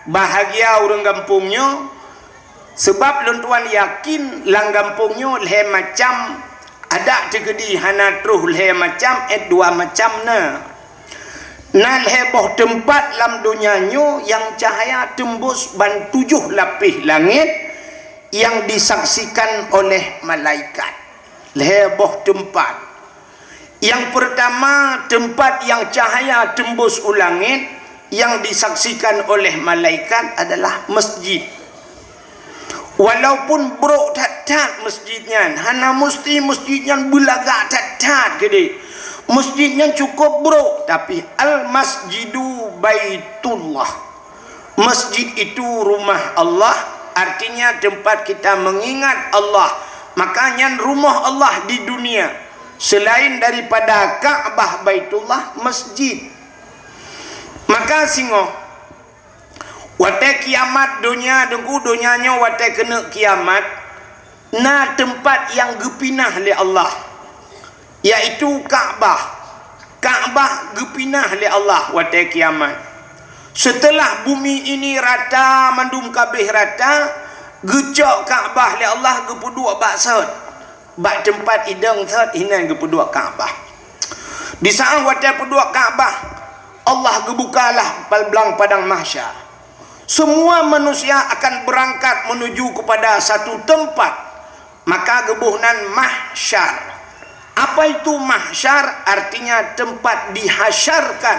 bahagia ureuëng gampông nyoe, sebab lôn tuan yakin lam gampông nyoe lhée macam adak teukeudi hana troh lhée macam, eh, dua macam na. Na lhée boh teumpat lam donya nyoe nyang cahya teumbus ban tujoh lapéh langét nyang disaksikan oleh malaikat. Lhée boh teumpat. Nyang peurtama, teumpat nyang cahya teumbus u langét nyang disaksikan oleh malaikat adalah masjid. Walaupun brok that-that masjid nyan, hana musti masjid nyan beulagak that-that keudeh. Masjid nyan cukup brok, tapi al-masjidu baitullah. Masjid itu rumah Allah, artinya tempat kita mengingat Allah. Maka nyan rumoh Allah di dunia. Selain daripada Ka'bah Baitullah, masjid. Maka singoh, watée kiamat donya, deungoe donya nyoe watée keuneuk kiamat, na teumpat nyang geupinah lé Allah, yaitu Ka'bah. Ka'bah geupinah lé Allah watée kiamat. Seuteulah bumi ini rata, mandum kabeh rata, geucok Ka'bah lé Allah geupeuduek bak sot. Bak teumpat idong sot hinan geupeuduek Ka'bah. Di saát watée peuduek Ka'bah, Allah geubukalah pal-, blang padang mahsyar. Semua manusia akan berangkat menuju kepada satu tempat, maka geuboh nan mahsyar. Apa itu mahsyar? Artinya tempat dihasyarkan,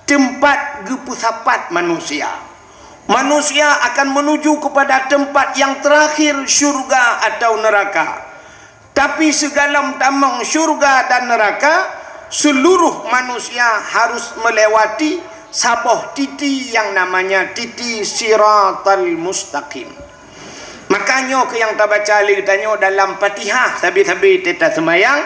tempat geupeusapat manusia. Manusia akan menuju kepada tempat yang terakhir, syurga atau neraka. Tapi sigohlom tamong syurga dan neraka, seluruh manusia harus melewati saboh titi yang namanya titi Siratal Mustaqim. Maka nyoe keuh nyang tabaca lé geutanyoe dalam Fatihah sabe-sabe teuta seumayang,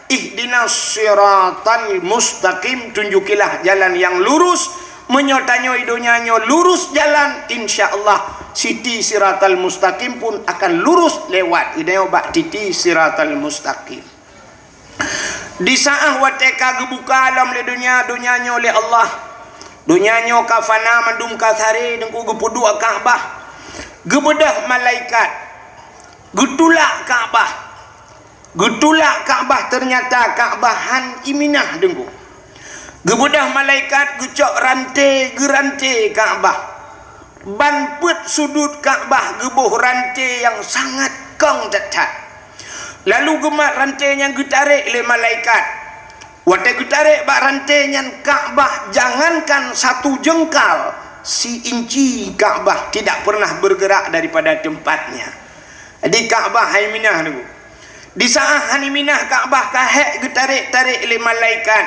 Ihdinas siratal mustaqim, tunjukilah jalan yang lurus. Meunyoe tanyoe i donya nyoe lurus jalan, insya Allah siti siratal mustaqim pun akan lurus lewat geutanyoe bak titi siratal mustaqim. Di saát watée ka geubuka lom lé donya, donya nyoe lé Allah, donya nyoe ka fana mandum ka saré, deungoe geupeuduek Ka'bah, geubeudôh malaikat, geutulak Ka'bah. Geutulak Ka'bah, teunyata Ka'bah han iminah deungoe. Geubeudôh malaikat geucok ranté, geuranté Ka'bah. Ban peuet sudut Ka'bah geuboh ranté nyang sangat kong that-that. Lalu geumat ranté nyan geutarek lé malaikat. Watée geutarek bak ranté nyan, Ka'bah jangankan satu jengkal, si inci Ka'bah tidak pernah bergerak daripada tempatnya. Jadi Ka'bah han iminah deungoe. Di saát han iminah Ka'bah ka hék geutarek-tarek lé malaikat,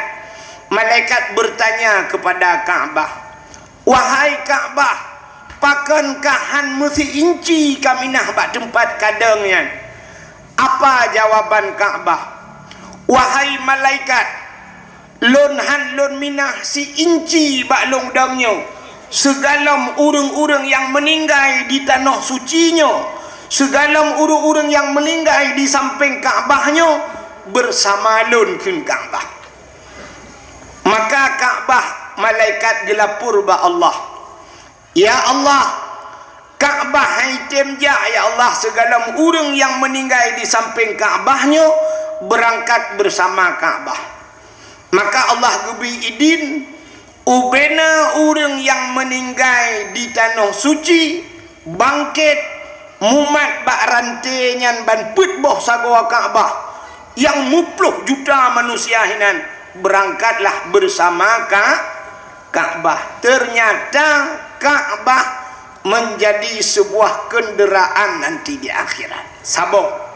malaikat bertanya kepada Ka'bah, "Wahai Ka'bah, pakon ka han meusi inci kaminah bak teumpat kadeueng nyan?" Apa jawaban Ka'bah? "Wahai malaikat, lôn han lôn minah si inci bak lôn dong nyoe. Sigohlom ureuëng-ureuëng nyang meuninggai di tanoh suci nyoe, sigohlom ureuëng-ureuëng nyang meuninggai di sampéng Ka'bah nyoe, beusama lôn kheun Ka'bah." Maka Ka'bah, malaikat geulapor bak Allah, "Ya Allah, Ka'bah han item jak, ya Allah, sigohlom ureuëng nyang meuninggai di sampéng Ka'bah nyoe beurangkat beusama Ka'bah." Maka Allah geubri idin, ubena ureuëng nyang meuninggai di tanoh suci bangkét, mumat bak ranté nyan ban peuet boh sagoe Ka'bah, nyang muploh juta manusia hinan beurangkatlah beusama Ka-, Ka'bah. Teunyata Ka'bah meunjadi seubuah keundeuraan nanti di akhirat. Saboh.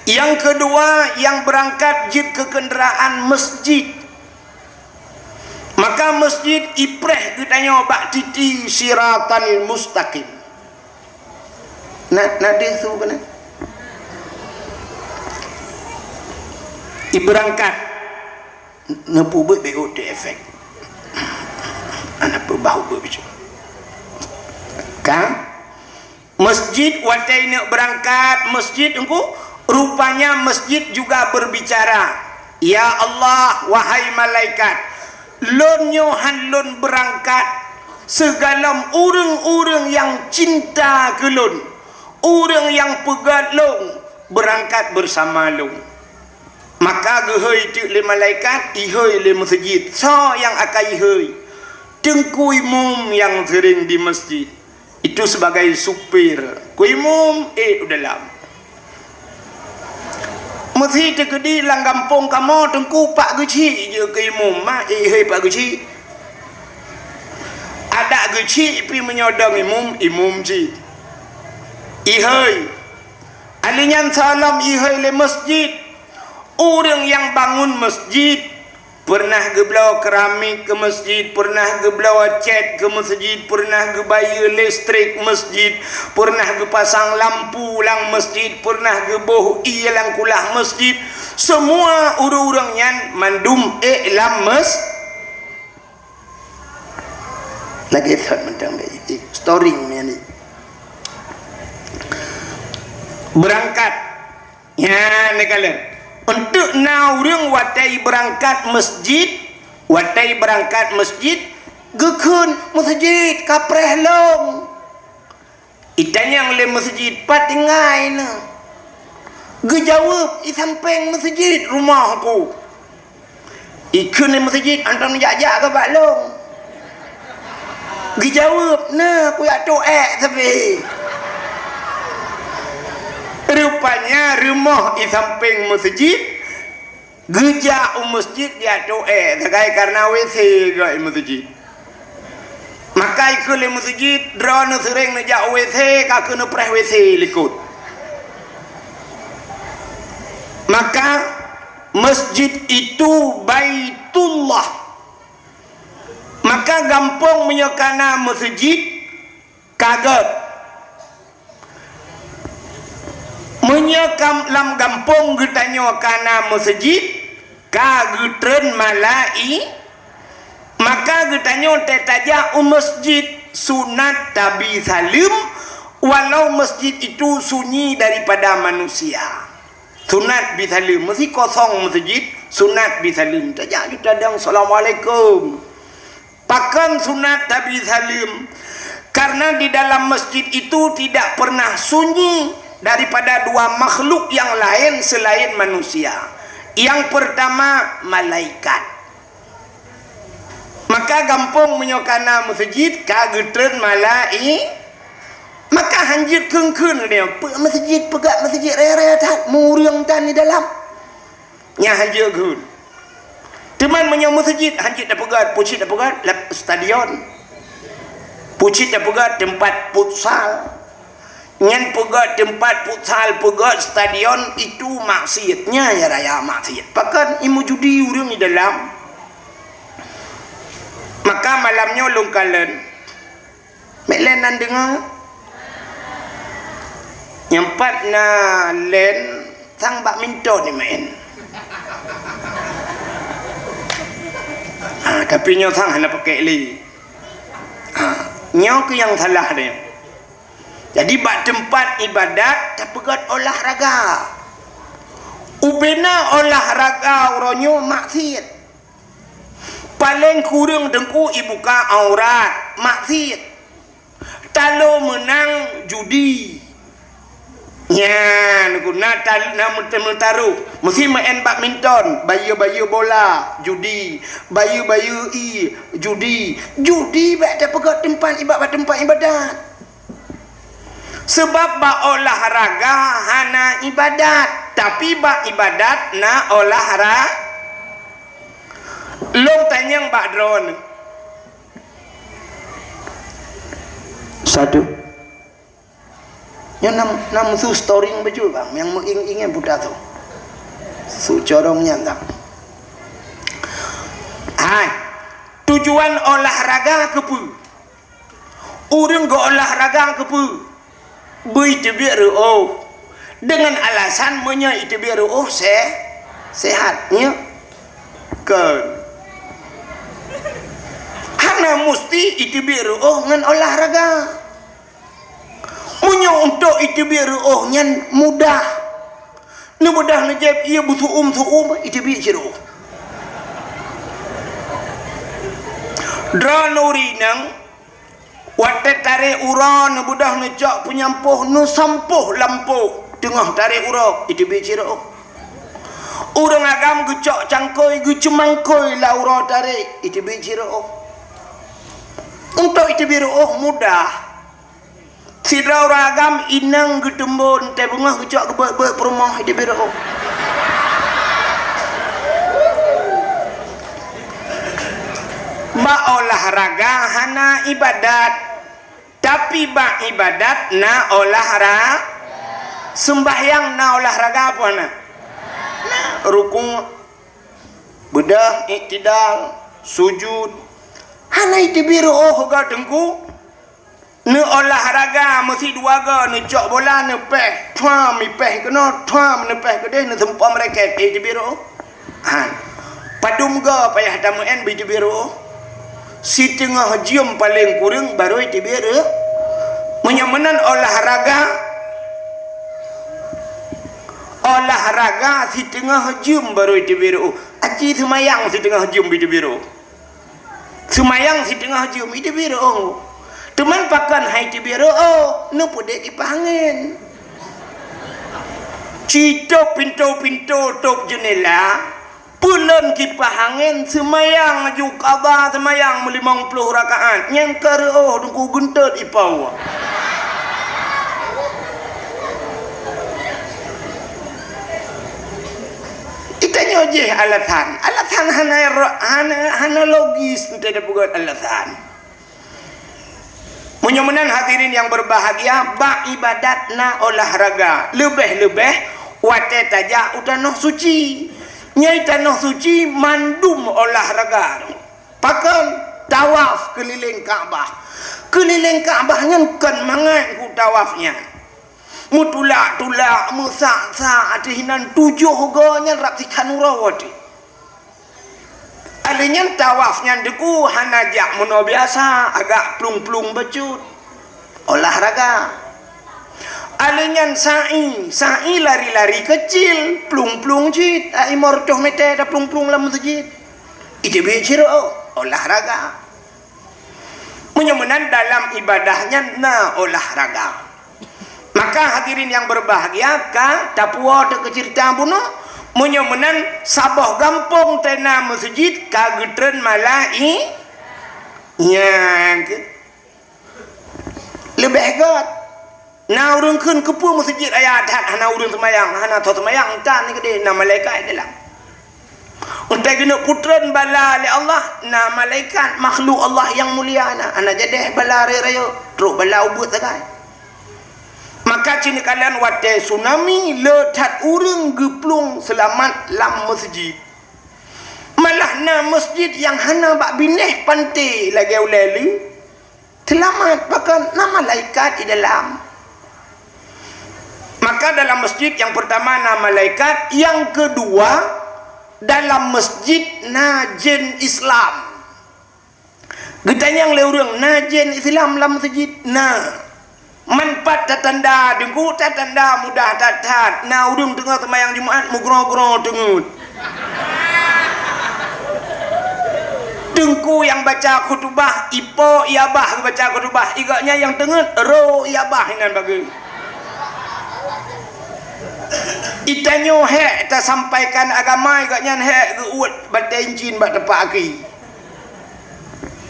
Nyang keudua, nyang beurangkat jeuet keu keundeuraan, masjid. Maka masjid ipreh geutanyoe bak titi siratal mustaqim. Na, na deuh su keunan? Ibeurangkat. Neupeubuet beu teu efek. Ana peubah ubeuet bicok. Ka? Masjid watée neuk beurangkat masjid engku, rupanya masjid juga berbicara, "Ya Allah, wahai malaikat, Lôn nyoe han lôn beurangkat, sigohlom ureuëng-ureuëng nyang cinta keu lôn, ureuëng nyang peugét lôn, beurangkat beusama lôn. Maka geuhôi teuk lé malaikat, ihôi lé meuseujid. Soe nyang akan ihôi? Teungku Imum nyang seuring di meuseujid. Itu sebagai supir. Ku Imum, ék u dalam. Meusi teukeudi lam gampông kamoe, Teungku, Pak Geuchik jeuet keu Imum, ma ihôi Pak Geuchik. Adak Geuchik pih meunyoe dong Imum, Imum cit. Ihôi. Ali nyan sigohlom ihôi lé meuseujid. Ureuëng nyang bangun meuseujid, peureunah geubloe keramik keu meuseujid, peureunah geubloe cét keu meuseujid, peureunah geubayeue listrik meuseujid, peureunah geupasang lampu lam meuseujid, peureunah geuboh ié lam kulah meuseujid. Seumua ureuëng-ureuëng nyan mandum ék lam meus-, lagée that mantong, storing nyan ni. Beurangkat. Nyan neukalon. Eunteuk na ureuëng watée beurangkat meuseujid, watée beurangkat meuseujid, geukheun, "Meuseujid ka preh lôn." Itanyong lé meuseujid, "Pat tinggai neuh?" Geujaweueb, "I sampéng meuseujid rumoh ku." Ikheun lé meuseujid, "Anton jak-jak keu bak lôn." Geujaweueb, "Na, kujak toh ék sabe." Rupanya rumoh i sampéng meuseujid, geujak u meuseujid jak toh ék, sagai karena W C geuh i meuseujid. Maka ikheun lé meuseujid, "Droeneuh seuréng neujak u W C, ka keuneuk preh W C likot." Maka, masjid itu Baitullah. Maka gampông meunyoe ka na meuseujid, ka gét. Meunyoe kam-, lam gampông geutanyoe ka na meuseujid, ka geutreun malai-, maka geutanyoe teutajak u masjid, sunat tabi saleuem, walau masjid itu sunyi daripada manusia. Sunat bi saleuem, meusi kosong meuseujid, sunat bi saleuem. Tajak ju tadong, "Assalamualaikum." Pakon sunat tabi saleuem? Karena di dalam masjid itu tidak pernah sunyi daripada dua makhluk yang lain selain manusia. Yang pertama, malaikat. Maka gampông meunyoe ka na meuseujid, ka geutreun malai-, maka hanjeuet kheun-kheun geutanyoe, "Peue meuseujid, peugah meuseujid raya-raya that, mureueng tan di dalam." Nyan hanjeuet kheun. Teuma meunyoe meuseujid, hanjeuet tapeugah, peue cit tapeugah, lam stadion. Peue cit tapeugah, teumpat futsal. Nyan peugah teumpat futsal, peugah stadion, itu maksiat. Nyan ya raya maksiat. Pakon, i meujudi ureuëng di dalam. Maka malam nyoe lôn kalon. Mek lén nan deungoe. Nyang pat na lén sang badminton ni main. Ha, tapi nyoe sang hana pakai lé. Ha, nyoe keuh nyang salah dia. Jadi, bak teumpat ibadat tapeugét olahraga. Ubena olahraga uroe nyoe maksiat. Paleng kureueng teungku ibuka aurat, maksiat. Talo meunang judi. Nyan, na tal-, na meut-, meutaroh. Meusi main badminton, bayeue-bayeue bola, judi. Bayeue-bayeue ié, judi. Judi bèk tapeugét teumpat iba-, bak teumpat ibadat. Sabab bak olahraga hana ibadat, tapi bak ibadat na olahra-, lôn tanyong bak droeneuh. Satu. Nyoe nam, nam su storing beujeuet bang, nyang meuing-ingan buta tu. Su corong nyan tak. Hai. Tujuan olahraga keupeue? Ureuëng geuolahraga keupeue? Beu iteubiet reuôh. Deungon alasan meunyoe iteubiet reuôh se-, sehat, nyo? Kon. Hana musti iteubiet reuôh ngon olahraga. Meunyoe untuk iteubiet reuôh nyan mudah. Neubeudoh neujieb ié beusuum-suum, iteubiet cit reuôh. Droeneuh ureueng inong, watée tarek uroe neubeudôh neucok peunyampôh, neusampôh lampôh teungoh tarek uroe, iteubiet cit reuôh. Ureueng agam geucok cangkôi, geuceumangkôi lam uroe tarek, iteubiet cit reuôh. Untuk iteubiet reuôh mudah. Sidroe ureueng agam inong geuteumbon teuh beungoh geucok geubeuet-beuet peurumoh di biro. Bak olahraga hana ibadat, tapi bak ibadat na olahra-, seumbahyang na olahraga apa na? Na rukuk, beudôh, iktidal, sujud. Hana iteubiet reuôh ga teungku. Neuolahraga meusi dua go, neucok bola, neupéh, thuam, ipéh keunoe, thuam, neupéh keudeh, neuseumpom raket, eh, iteubiet reuôh. Han. Padum go payah tameu'en beu iteubiet reuôh. Siteungoh jeuem paleng kureueng barô iteubiet reuôh. Meunyoe meunan olahraga, olahraga siteungoh jeuem barô iteubiet reuôh. Aci seumayang siteungoh jeuem beu iteubiet reuôh. Seumayang siteungoh jeuem iteubiet reuôh. Teuma pakon hai teubiet reuôh, neupeudeh kipah angén. Citôb pintoe-pintoe, tôb jeunela, peulon kipah angén, seumayang laju qadha seumayang meulimong ploh rakaat. Nyang ka reuôh teungku geuntot ipoh. Itanyoe jih alasan. Alasan hana ro-, hana, hana logis, teupeugöt alasan. Meunyoe meunan hadirin nyang berbahagia, bak ibadat na olahraga. Leubeh-leubeh watée tajak u tanoh suci. Nyang tanoh suci mandum olahraga. Pakon? Tawaf keulileng Ka'bah. Keulileng Ka'bah nyan kon mangat ku tawaf nyan. Meutulak-tulak, meusak-sak ateueh inan tujoh go nyan rab sikhan uroe teuh. Alèh nyan tawaf nyan teungku hana jak meunoe biasa, agak plueng-plueng bacut. Olahraga. Alèh nyan sa'i, sa'i lari-lari keucil, plueng-plueng cit, ai limong reutôh meter taplueng-plueng lam meuseujid. Iteubiet cit reuôh, olahraga. Meunyoe meunan dalam ibadah nyan na olahraga. Maka hadirin nyang berbahagia, ka tapuwoe teuh keu ceurita bunoe, meunyoe meunan saboh gampông teuh na meuseujid ka geutreun malai-, nyang keu-, leubeh göt. Na ureuëng kheun keupeue meuseujid raya that hana ureuëng seumayang, hana tho seumayang, tan keudeh na malaikat di dalam. Untée geuneuk putreun bala lé Allah, na malaikat makhluk Allah nyang mulia na, hana jadeh bala rayeuk-rayeuk, trok bala ubeut sagai. Maka cit neukalon watée tsunami le that ureuëng geuplueng seulamat lam meuseujid. Malah na meuseujid nyang hana bak binéh panté lagée ulée lé. Seulamat pakon na malaikat di dalam. Maka dalam masjid yang pertama na malaikat, yang kedua dalam masjid na jén Islam. Geutanyong lé ureuëng, na jén Islam lam masjid? Na. Man pat tatanda, teungku, tatanda mudah that-that. Na ureuëng teungoh seumayang Jumat meugroe-groe teungeut. Teungku nyang baca khutubah, ipo i abah geubaca khutubah, i gobnyan nyang teungeut, ro i abah inan bagoe. Itanyoe hék tasampaikan agama, i gobnyan hék geuuet batée incin bak teumpat aki.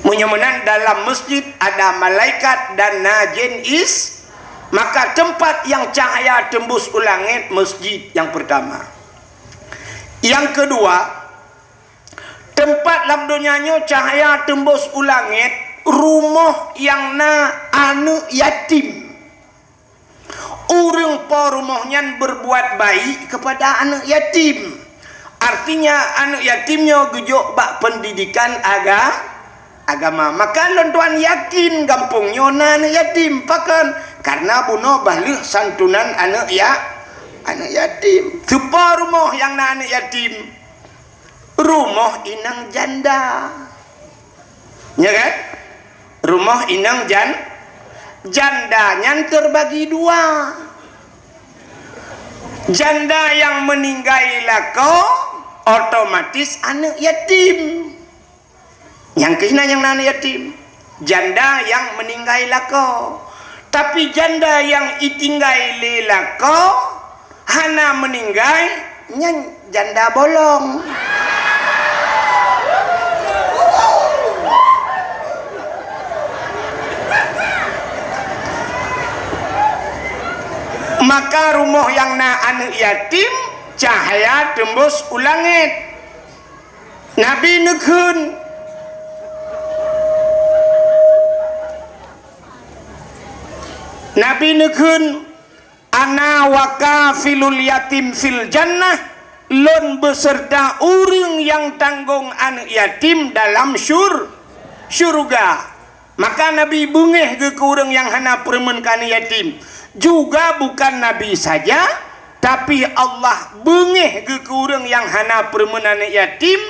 Meunyoe meunan dalam masjid ada malaikat dan na jén is, maka teumpat nyang cahya teumbus u langét masjid nyang peurtama. Nyang keudua, teumpat lam donya nyoe cahya teumbus u langét rumoh nyang na aneuëk yatim. Ureuëng po rumoh nyan berbuat baik kepada aneuëk yatim. Artinya, aneuëk yatim nyoe geujok bak pendidikan aga-, agama. Maka lôn tuan yakin gampông nyoe na aneuëk yatim. Pakon? Karena bunoe bah lheueh santunan aneuëk ya-, aneuëk yatim. Soe po rumoh nyang na aneuëk yatim? Rumoh inong janda. Ya kan? Rumoh inong jan-, janda nyan terbagi dua. Janda nyang meuninggai lakoe otomatis aneuëk yatim. Nyang keuh na nyang na aneuk yatim, janda nyang meuninggai lakoe. Tapi janda nyang itinggai lé lakoe hana meuninggai, nyan janda bolong. Maka rumoh nyang na aneuk yatim, cahya teumbus u langét. Nabi neukheun, Nabi neukheun, "Ana wa kafilul yatim fil jannah," lôn beuseurta ureuëng nyang tanggong aneuk yatim dalam syur-, syeuruga. Maka Nabi beungéh geuh keu ureuëng nyang hana peureumeun keu aneuk yatim. Juga bukan Nabi saja, tapi Allah beungéh geuh keu ureuëng nyang hana peureumeun aneuk yatim.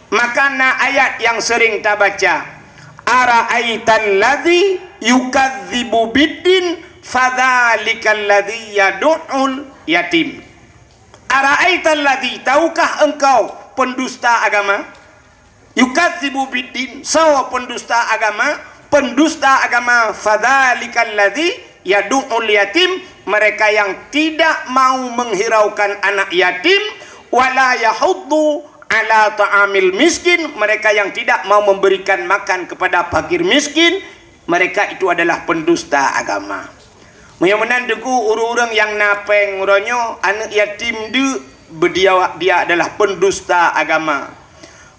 Maka na ayat nyang seuring tabaca, "Ara'aital ladzi yukadzibu biddin, fadzalikal ladzi yadu'ul yatim." "Ara'aital ladzi," tahukah engkau pendusta agama? "Yukadzibu biddin," soe pendusta agama? Pendusta agama, "Fadzalikal ladzi yadu'ul yatim," mereka yang tidak mau menghiraukan anak yatim, "wala yahuddu ala ta'amil miskin," mereka yang tidak mau memberikan makan kepada fakir miskin, mereka itu adalah pendusta agama. Meunyoe meunan Teungku, ureuëng-ureuëng nyang na péng uroe nyoe, aneuk yatim deuk beudiawak dia adalah pendusta agama.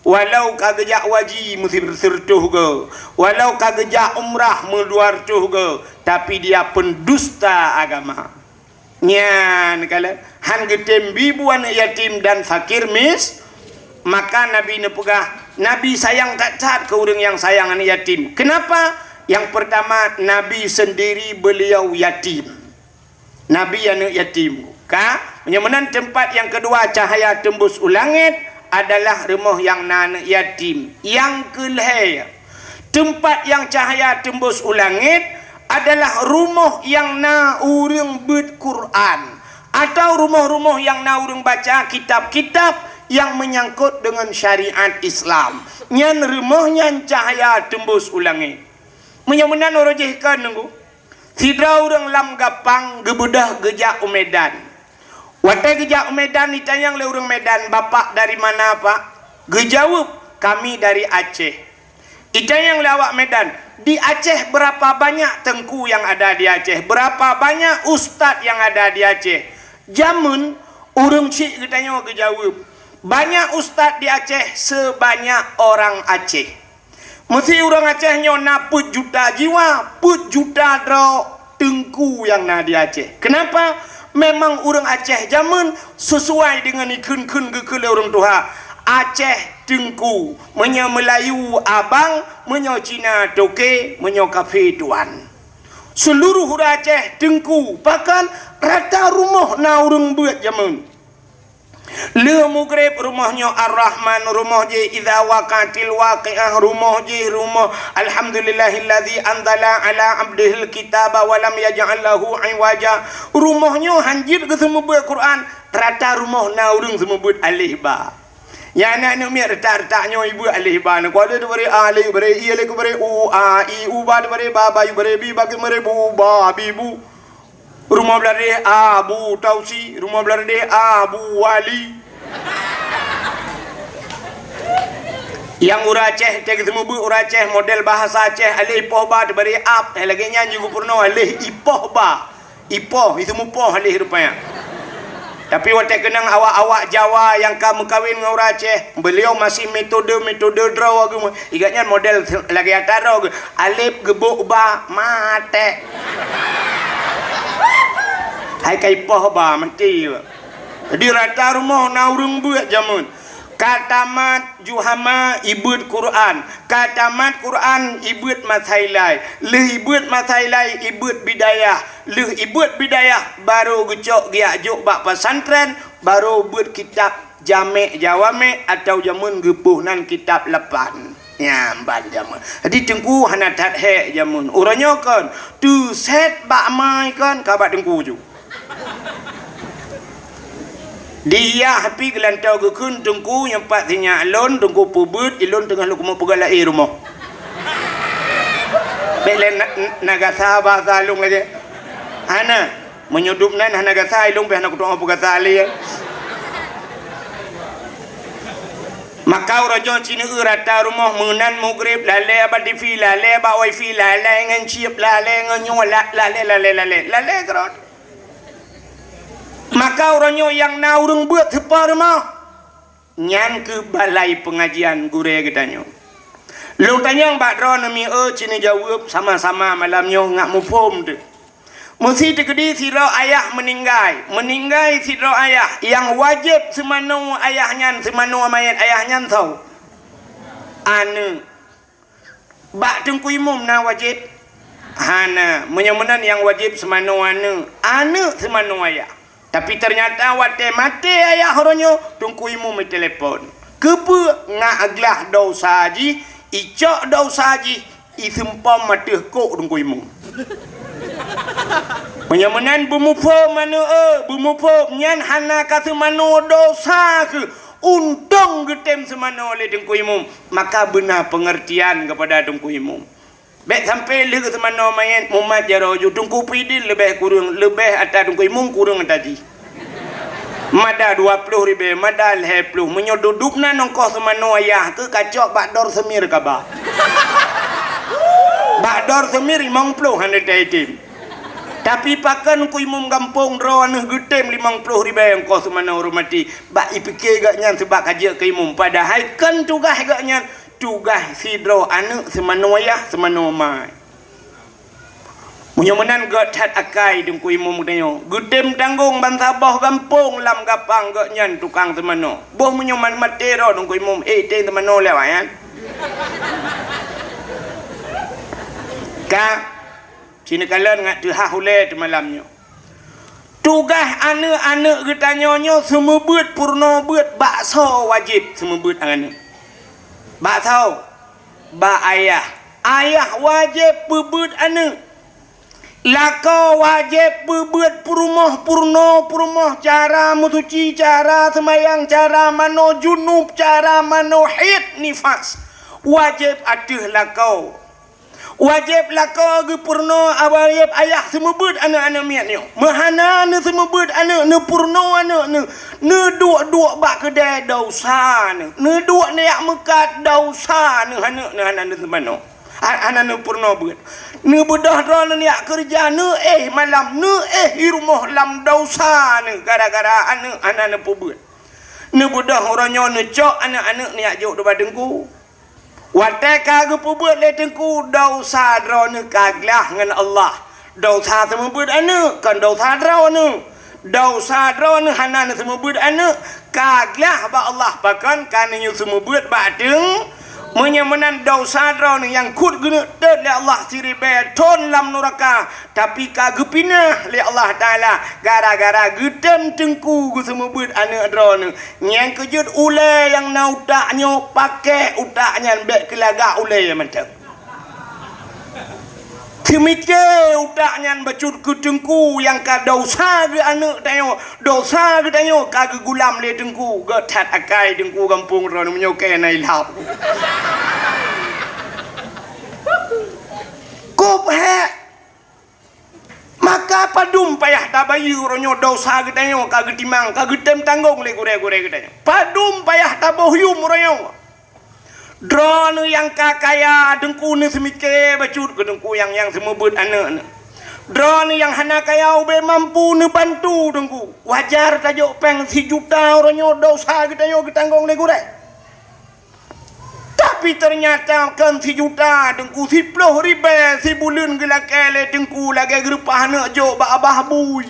Walau ka geujak waji meusireutôh goe, walau ka geujak umrah meudua reutôh goe, tapi dia pendusta agama. Nyan kalon, han geutem bi bu aneuk yatim dan fakir mis-, maka Nabi neupeugah, Nabi sayang that-that keu ureuëng nyang sayang aneuk yatim. Kenapa? Yang pertama, Nabi sendiri beliau yatim. Nabi aneuk yatim. Ka, meunyoe meunan teumpat nyang keudua cahya teumbus u langét adalah rumoh nyang na aneuk yatim. Nyang keulhée, teumpat nyang cahya teumbus u langét adalah rumoh nyang na ureuëng beuet Quran, atau rumoh-rumoh nyang na ureuëng baca kitab-kitab nyang meunyangkot deungon syariat Islam. Nyan rumoh nyan cahya teumbus u langét. Meunyoe meunan uroe jih kon Teungku, sidroe ureuëng lam Gampang geubeudôh geujak u Medan. Watée geujak u Medan, itanyong lé ureuëng Medan, "Bapak dari mana, Pak?" Geujaweueb, "Kami dari Aceh." Itanyong lé awak Medan, "Di Aceh berapa banyak Teungku yang ada di Aceh? Berapa banyak ustaz yang ada di Aceh?" Jameun ureuëng chik geutanyoe geujaweueb, "Banyak ustaz di Aceh sebanyak orang Aceh." Meusi ureuëng Aceh nyoe na peuet juta jiwa, peuet juta droe teungku nyang na di Aceh. Keunapa? Memang ureuëng Aceh jameun sisuai deungon ikheun-kheun geukheun lé ureuëng tuha. Aceh teungku, meunyoe Meulayu abang, meunyoe Cina toke, meunyoe kafé tuan. Seuluruh ureuëng Aceh teungku, bahkan rata rumoh na ureuëng beuet jameun. Lheueh mugreb rumoh nyoe Ar-Rahman, rumoh jih Idza Waqa'atil Waqi'ah, rumoh jih rumoh Alhamdulillahilladzi anzala ala abdihil kitaba wa lam yaj'al lahu iwaja. Rumoh nyoe hanjeuet geuseumeubeuet Quran, rata rumoh na ureuëng seumeubeuet aleh ba. Nyan aneuk miet retak-retak nyoe ibeuet aleh ba, na kuade teubari aleh, bari i, aleh kubari u, a, i, u, ba teubari ba, ba, yu bari bi, ba keumari bu, ba, bi, bu. Rumoh Bladeh Abu Tausi, rumoh Bladeh Abu Wali. Nyang ureuëng Aceh, teuka seumeubeuet ureuëng Aceh model bahasa Aceh, aleh ipoh ba teubari ab, eh, lagée nyan jih geupeurunoe aleh ipoh ba. Ipoh, itu mupoh aleh rupanya. Tapi watée keunong awak-awak Jawa nyang ka meukawen ngon ureuëng Aceh, beliau masih metode-metode droe geuh. Igat nyan model lagée ata droe geuh. Aleb geubok ba, maté. Hai ka ipoh ba, maté. Jadi rata rumoh na ureuëng beuet jameun. Ka tamat Juhama ibeuet Quran, ka tamat Quran ibeuet Masailai, lheueh ibeuet Masailai ibeuet Bidayah, lheueh ibeuet Bidayah barô geucok geujak jok bak pesantren, barô beuet kitab Jamek Jawamek atau jameun geupoh nan kitab lapan. Nyan ban jameun. Jadi teungku hana that hék jameun. Uroe nyoe kon, teusét bak mai kon ka bak teungku ju. Diyah pih geulantoe geukheun, "Teungku, nyoe pat sinyak lôn, Teungku peubeuet, ilôn teungoh lôn keumeung peugah laén rumoh." Bék lé na-, na gasa basa lôn lagée. Hana. Meunyoe dum nan hana gasa, ilôn pih hana kutu'oh peugasa lé. Maka uroe nyoe ci neueu rata rumoh, meunan mugreb, lalée bak T V, lalée bak wifi, lalée ngon chip, lalée ngon nyoe, la-, lalée, lalée, lalée, lalée keudroe. Maka uroe nyoe nyang na ureuëng beuet teupa rumoh, nyan keuh balai peungajian gurée geutanyoe. Lôn tanyong bak droeneuh mieu, ci neujaweueb sama-sama malam nyoe ngat muphom teuh. Meusi teukeudi sidroe ayah meuninggai, meuninggai sidroe ayah, nyang wajéb seumanoe ayah nyan, seumanoe manyét ayah nyan soe? Aneuëk. Bak Teungku Imum na wajéb? Hana. Meunyoe meunan nyang wajéb seumanoe aneuëk, aneuëk seumanoe ayah. Tapi teunyata watée maté ayah uroe nyoe, Teungku Imum itelepon. Keupeue? Ngat glah desya jih, icok desya jih, iseumpom ateueh kok Teungku Imum. Meunyoe meunan beumuphom aneuëk, eu, beumuphom nyan hana ka seumanoe desya keuh, untông geutem seumanoe lé Teungku Imum, maka beuna peungeurtian keupada Teungku Imum. Bék sampoe lheueh seumanoe manyét mumat jaroe ju, Teungku Pidin leubeh kureueng, leubeh ata Teungku Imum kureueng ata jih. Mada dua ploh ribée, mada lhée ploh, meunyoe duduek na nongkoh seumanoe ayah keuh kacok bak dor seumir kaba. Bak dor seumir limong ploh hana taitem. Tapi pakon Teungku Imum gampông droeneuh geutem limong ploh ribée nongkoh seumanoe ureuëng maté, bak ipike gobnyan seubab ka jeuet keu imum, padahai kon tugaih gobnyan. Tugaih sidroe aneuëk seumanoe ayah seumanoe ma. Meunyoe meunan gét that akai Teungku Imum geutanyoe, geutem tanggong bansaboh gampông lam gapang gobnyan tukang seumanoe. Boh meunyoe ma-, maté droe Teungku Imum, eh, tem seumanoe lé awaknyan. Ka. Ci neukalon ngat teuhah ulée teumalam nyoe. Tugaih aneuëk-aneuëk geutanyoe nyoe seumeubeuet peurunoe beuet, bak soe wajéb seumeubeuet aneuëk? Bak soe? Bak ayah. Ayah wajéb peubeuet aneuëk. Lakoe wajéb peubeuet peurumoh, peurunoe peurumoh, cara meusuci, cara seumayang, cara manoe junub, cara manoe haid nifas. Wajéb ateueh lakoe. Wajéb lakoe geupeurunoe, wajéb ayah seumeubeuet aneuëk-aneuëk miet nyoe. Meuhana neuseumeubeuet aneuëk, neupeurunoe aneuëk neuh, neuduek-duek bak keudée desya neuh, neuduek neujak meukat desya neuh, aneuëk neuh hana neuseumanoe, ha-, hana neupeurunoe beuet. Neubeudôh droeneuh neujak keureuja, neuéh malam, neuéh i rumoh lam desya neuh gara-gara aneuëk hana neupeubeuet. Neubeudôh uroe nyoe neucok aneuëk-aneuëk neujak jok ubak teungku. Watée ka geupeubeuet lé teungku, desya droeneuh ka glah ngon Allah. Desya seumeubeuet aneuëk, kon desya droeneuh. Desya droeneuh hana neuseumeubeuet aneuëk, ka glah bak Allah, pakon ka neunyoe seumeubeuet bak teung. Meunyoe meunan desya droeneuh nyang kheun geuneuk tôt lé Allah siribée thon lam nuraka, tapi ka geupinah lé Allah Taala gara-gara geutem teungku geuseumeubeuet aneuëk droeneuh. Nyang keujeuet ulée nyang na utak nyoe, pakék utak nyan bék keu lagak ulée mantong. Seumike utak nyan bacut keu teungku nyang ka desya geuh aneuëk tanyoe, desya geutanyoe ka geugulam lé teungku, gét that akai teungku gampông droeneuh meunyoe keu na ilham. Kop hék. Maka padum payah tabayeue uroe nyoe desya geutanyoe ka geutimang, ka geutem tanggong lé gurée-gurée geutanyoe. Padum payah taboh yuem uroe nyoe. Droeneuh nyang ka kaya, teungku neuseumike bacut keu teungku nyang, nyang seumeubeuet aneuëk neuh. Droeneuh nyang hana kaya ubé mampu neubantu teungku. Wajar tajok péng sijuta uroe nyoe desya geutanyoe geutanggong lé gurée. Tapi teunyata kon sijuta teungku, siploh ribée sibuleuen geulakée lé teungku lagée geureupah aneuëk jok bak abah bui.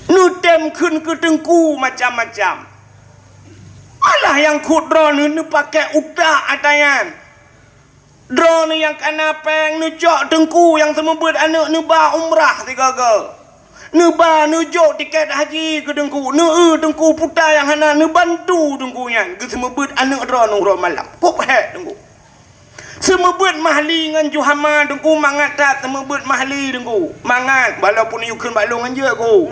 Neutem kheun keu teungku macam-macam. Malah nyang kheun droeneuh neupakék utak ata nyan. Droeneuh nyang kana péng neucok teungku nyang seumeubeuet aneuëk neuba umrah sigoe-goe. Neuba neujok tiket haji keu teungku, neueu teungku puta nyang hana neubantu teungku nyan geuseumeubeuet aneuëk droeneuh uroe malam. Kop hék teungku. Teumeubeuet mahli ngon Juhama, Teungku, mangat that teumeubeuet mahli, Teungku. Mangat, walaupun yue kheun bak lôn ngon jeuet, Teungku.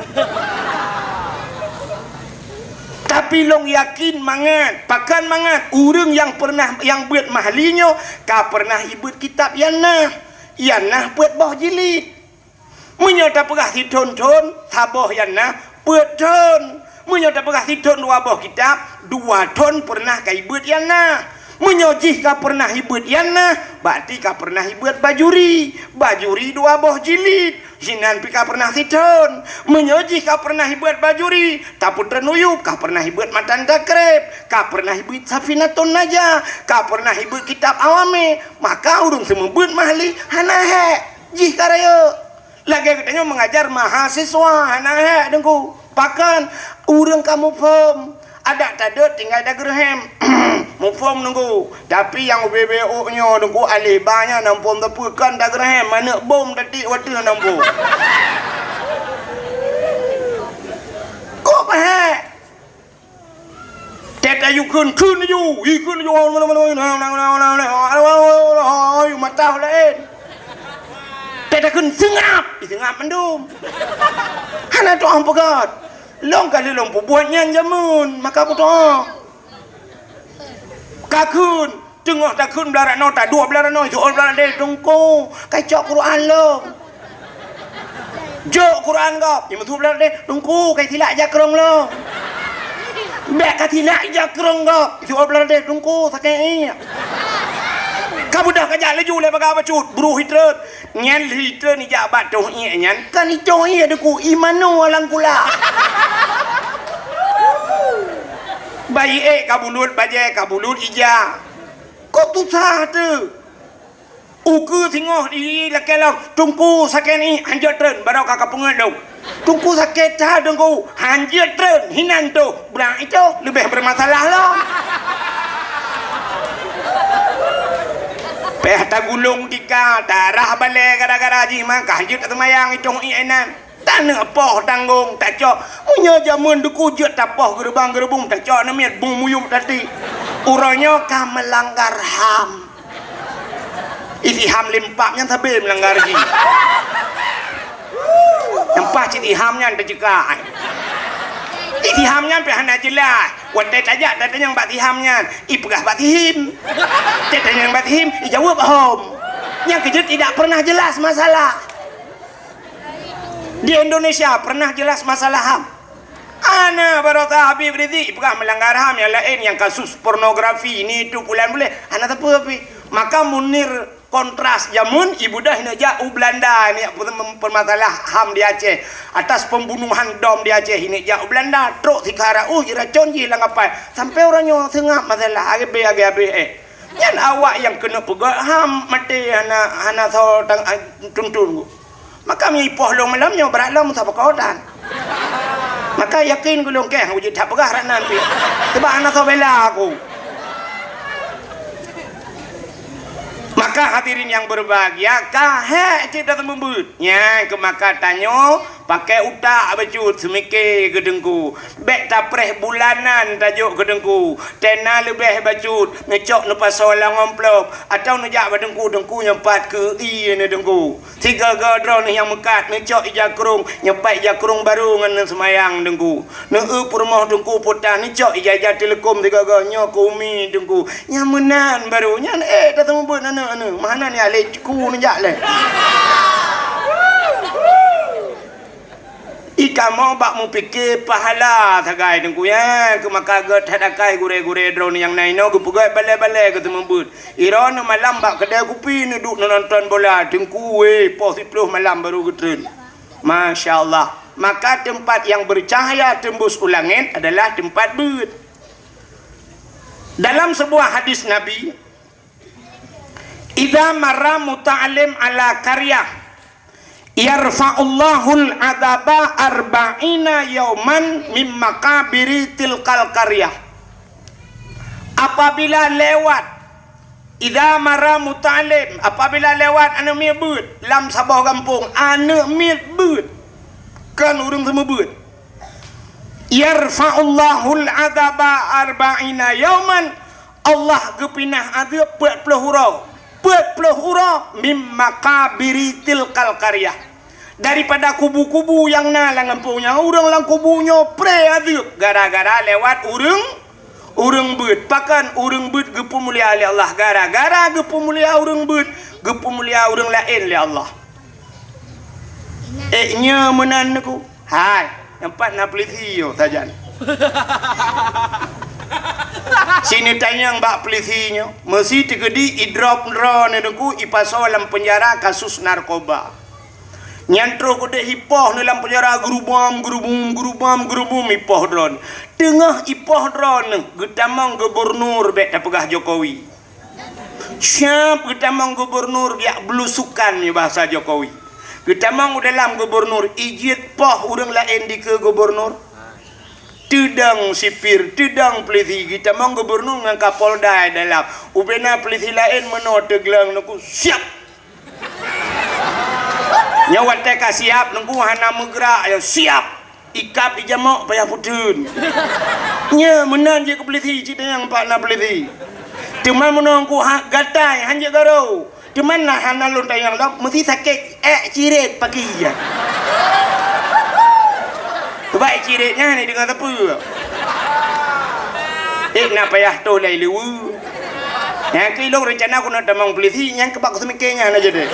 Tapi lôn yakin mangat, pakon mangat, ureuëng nyang peureunah, nyang beuet mahli nyoe ka peureunah ibeuet kitab Yanah. Yanah peuet boh jilid. Meunyoe tapeugah sithon thon, saboh Yanah, peuet thon. Meunyoe tapeugah sithon dua boh kitab, dua thon peureunah ka ibeuet Yanah. Meunyoe jih ka peureunah ibeuet Yanah, berarti ka peureunah ibeuet Bajuri. Bajuri dua boh jilid, sinan pih ka peureunah sithon. Meunyoe jih ka peureunah ibeuet Bajuri, tapeutreun uyueb ka peureunah ibeuet Matan Takrib, ka peureunah ibeuet Safinatun Najah, ka peureunah ibeuet kitab Awame, maka ureuëng seumeubeuet mahli hana hék. Jih ka rayeuk. Lagée geutanyoe meungajar mahasiswa, hana hék, Teungku. Pakon? Ureuëng ka muphom. Adak tadeuet tinggai dageureuhem. Muphom, Teungku. Tapi nyang ubé-bé ôk nyoe, Teungku, aléh ba nyan na muphom teupeu kon dageureuhem, manök bom tatiek watée na muphom. Kok hék? Tét ayue kheun, kheun laju, i kheun laju, ayu mata laén. Tét takheun seungab, i seungab mandum. Hana tu'oh peugét. Lôn ka lheueh lôn peubuet nyan jameun, maka kutu'oh. Ka kheun, teungoh takheun blah ranoe, taduek blah ranoe, jok blah ranoe, Teungku, ka cok Quran lôn. Jok Quran gob, nyang meusuet blah ranoe, Teungku, ka silak jakrong lôn. Bèk ka silak jakrong gob, jok blah ranoe, Teungku, sakét iek. Ka beudôh ka jak laju lé bagah bacut, bru hitreun. Nyan lheuh treun ijak bak toh iek nyan, kan itoh iek Teungku, imanu alang kula. Bayi ék ka bulut, bajée ka bulut ija. Kok tusah teuh? Ukeue singoh di lakée lom, Teungku sakét iek, hanjeuet treun, barô ka kapeungét lom. Teungku sakét that Teungku, hanjeuet treun, hinan toh, blang itoh, leubeh beumasalah lom. Péh tagulong tika, tarah balée gara-gara jih maka hanjeuet seumayang itoh iek inan. Taneuk poh tanggong tacok. Meunyoe jameun Teungku jeuet tapoh geureubang-geureubong tacok aneuk miet bung muyueb tati. Uroe nyoe ka meulanggar ham. Isi ham limpak nyan sabe meulanggar jih. Nyan paih cit iham nyan teuceuka. Isi ham nyan pih hana jeulaih. Watée tajak tatanyong bak si ham nyan, ipeugah bak si him. Tatanyong bak si him, ijaweueb hom. Nyang keujeuet tidak pernah jelas masalah. Di Indonesia pernah jelas masalah ham? Hana, baroesa Habib Rizik peugah meulanggar ham nyang laén, nyang kasus pornografi, ni itu pulan buléh, hana sapeue pih. Maka Munir Kontras jameun ibudah neujak u Belanda, neujak peumasalah ham di Aceh. Atas pembunuhan dom di Aceh neujak u Belanda, trok sikara uh jiracon jih lam kapai. Sampai uroe nyoe seungab masalah, habéh, habéh, habéh, eh. Nyan awak nyang keuneuk peugét ham maté hana, hana soe tang, tuntun. Maka meunyoe ipoh lôn malam nyoe brat lôn meusaboh kodan. Maka yakin gulong keh ujeut that peugah rat nan pih. Sebab hana soe bela aku. Maka hadirin yang berbahagia, ka hék cit dah seumeubeuet. Nyan keu maka tanyoe pakai utak bacut seumike keu Teungku. Bék tapreh bulanan tajok keu Teungku. Tena leubeh bacut neucok neupasoe lam amplop atau neujak bak Teungku, Teungku nyang pat keu ie neuh Teungku. Sigoe-goe droeneuh nyang meukat neucok ija krong, nyeupat ija krong barô ngon neuseumayang Teungku. Neueu peurumoh Teungku peutah neucok ija-ija teuleukom sigoe-goe nyoe keu umi Teungku. Nyang meunan barô nyan éh taseumeubeuet aneuk-aneuk. Meuhana nyan lé ku neujak lé. I kamoe bak meupike pahala sagai Teungku, ya. Keu maka gét that akai gurée-gurée droeneuh nyang na inoe geupeugét balée-balée geuseumeubeuet. Droeneuh malam bak keudée kupi neuduek neunonton bola, Teungku wéh, poh siplôh malam barô geutreun. Masya Allah. Maka tempat yang bercahaya tembus u langét adalah tempat beuet. Dalam sebuah hadis Nabi, "Idza marra muta'allim ala qaryah, yarfa'ullahul adzaba arba'ina yauman mim maqabiri tilkal qaryah." Apabila lewat, idza marra muta'allim, apabila lewat aneuk miet beuet lam saboh gampông, aneuk miet beuet, kon ureuëng seumeubeuet, "Yarfa'ullahul adzaba arba'ina yauman," Allah geupinah azeub peuet ploh uroe. Peuet ploh uroe mim maqabiri tilkal qaryah. Daripada kubu-kubu nyang na lam gampông nyan, ureuëng lam kubu nyoe pré azeub gara-gara lewat ureuëng, ureuëng beuet. Pakon ureuëng beuet geupeumulia lé Allah? Gara-gara geupeumulia ureuëng beuet, geupeumulia ureuëng laén lé Allah. Eh, nyoe meunan neuku. Hai, teumpat na peulisi yo sajan. Sini tanyong bak peulisi nyoe, meusi teukeudi idrop droeneuh neuku ipasoe lam peunjara kasus narkoba. Nyan troh keudeh ipoh neuh lam peunjara, geurubam, geurubum, geurubam, geurubum ipoh droeneuh. Teungoh ipoh droeneuh geutamong gubernur, bék tapeugah Jokowi. Siap geutamong gubernur, geujak beulusukan nyoe bahasa Jokowi. Geutamong u dalam gubernur, ijeuet poh ureuëng laén dikeue gubernur. Teudong sipir, teudong peulisi, geutamong gubernur ngon Kapolda dalam. Ubena peulisi laén meunoe teugleng neuku, siap. Nyoe watée ka siap neuku hana meugeurak, ya siap. Ikab ijamok payah puteun. Nyoe meunan jeuet keu peulisi, cit tanyong pat na peulisi. Teuma meunoe ku ha-, gatai hanjeuet garo. Teuma na hana lôn tanyong lom, meusi sakét ék ciret paki. Coba ék ciret nyan ni deungon sapeue? Ék na payah toh lai liweue. Nyang keu ilong rencana keuneuk tamong peulisi, nyang keubak kuseumike nyan aja deh.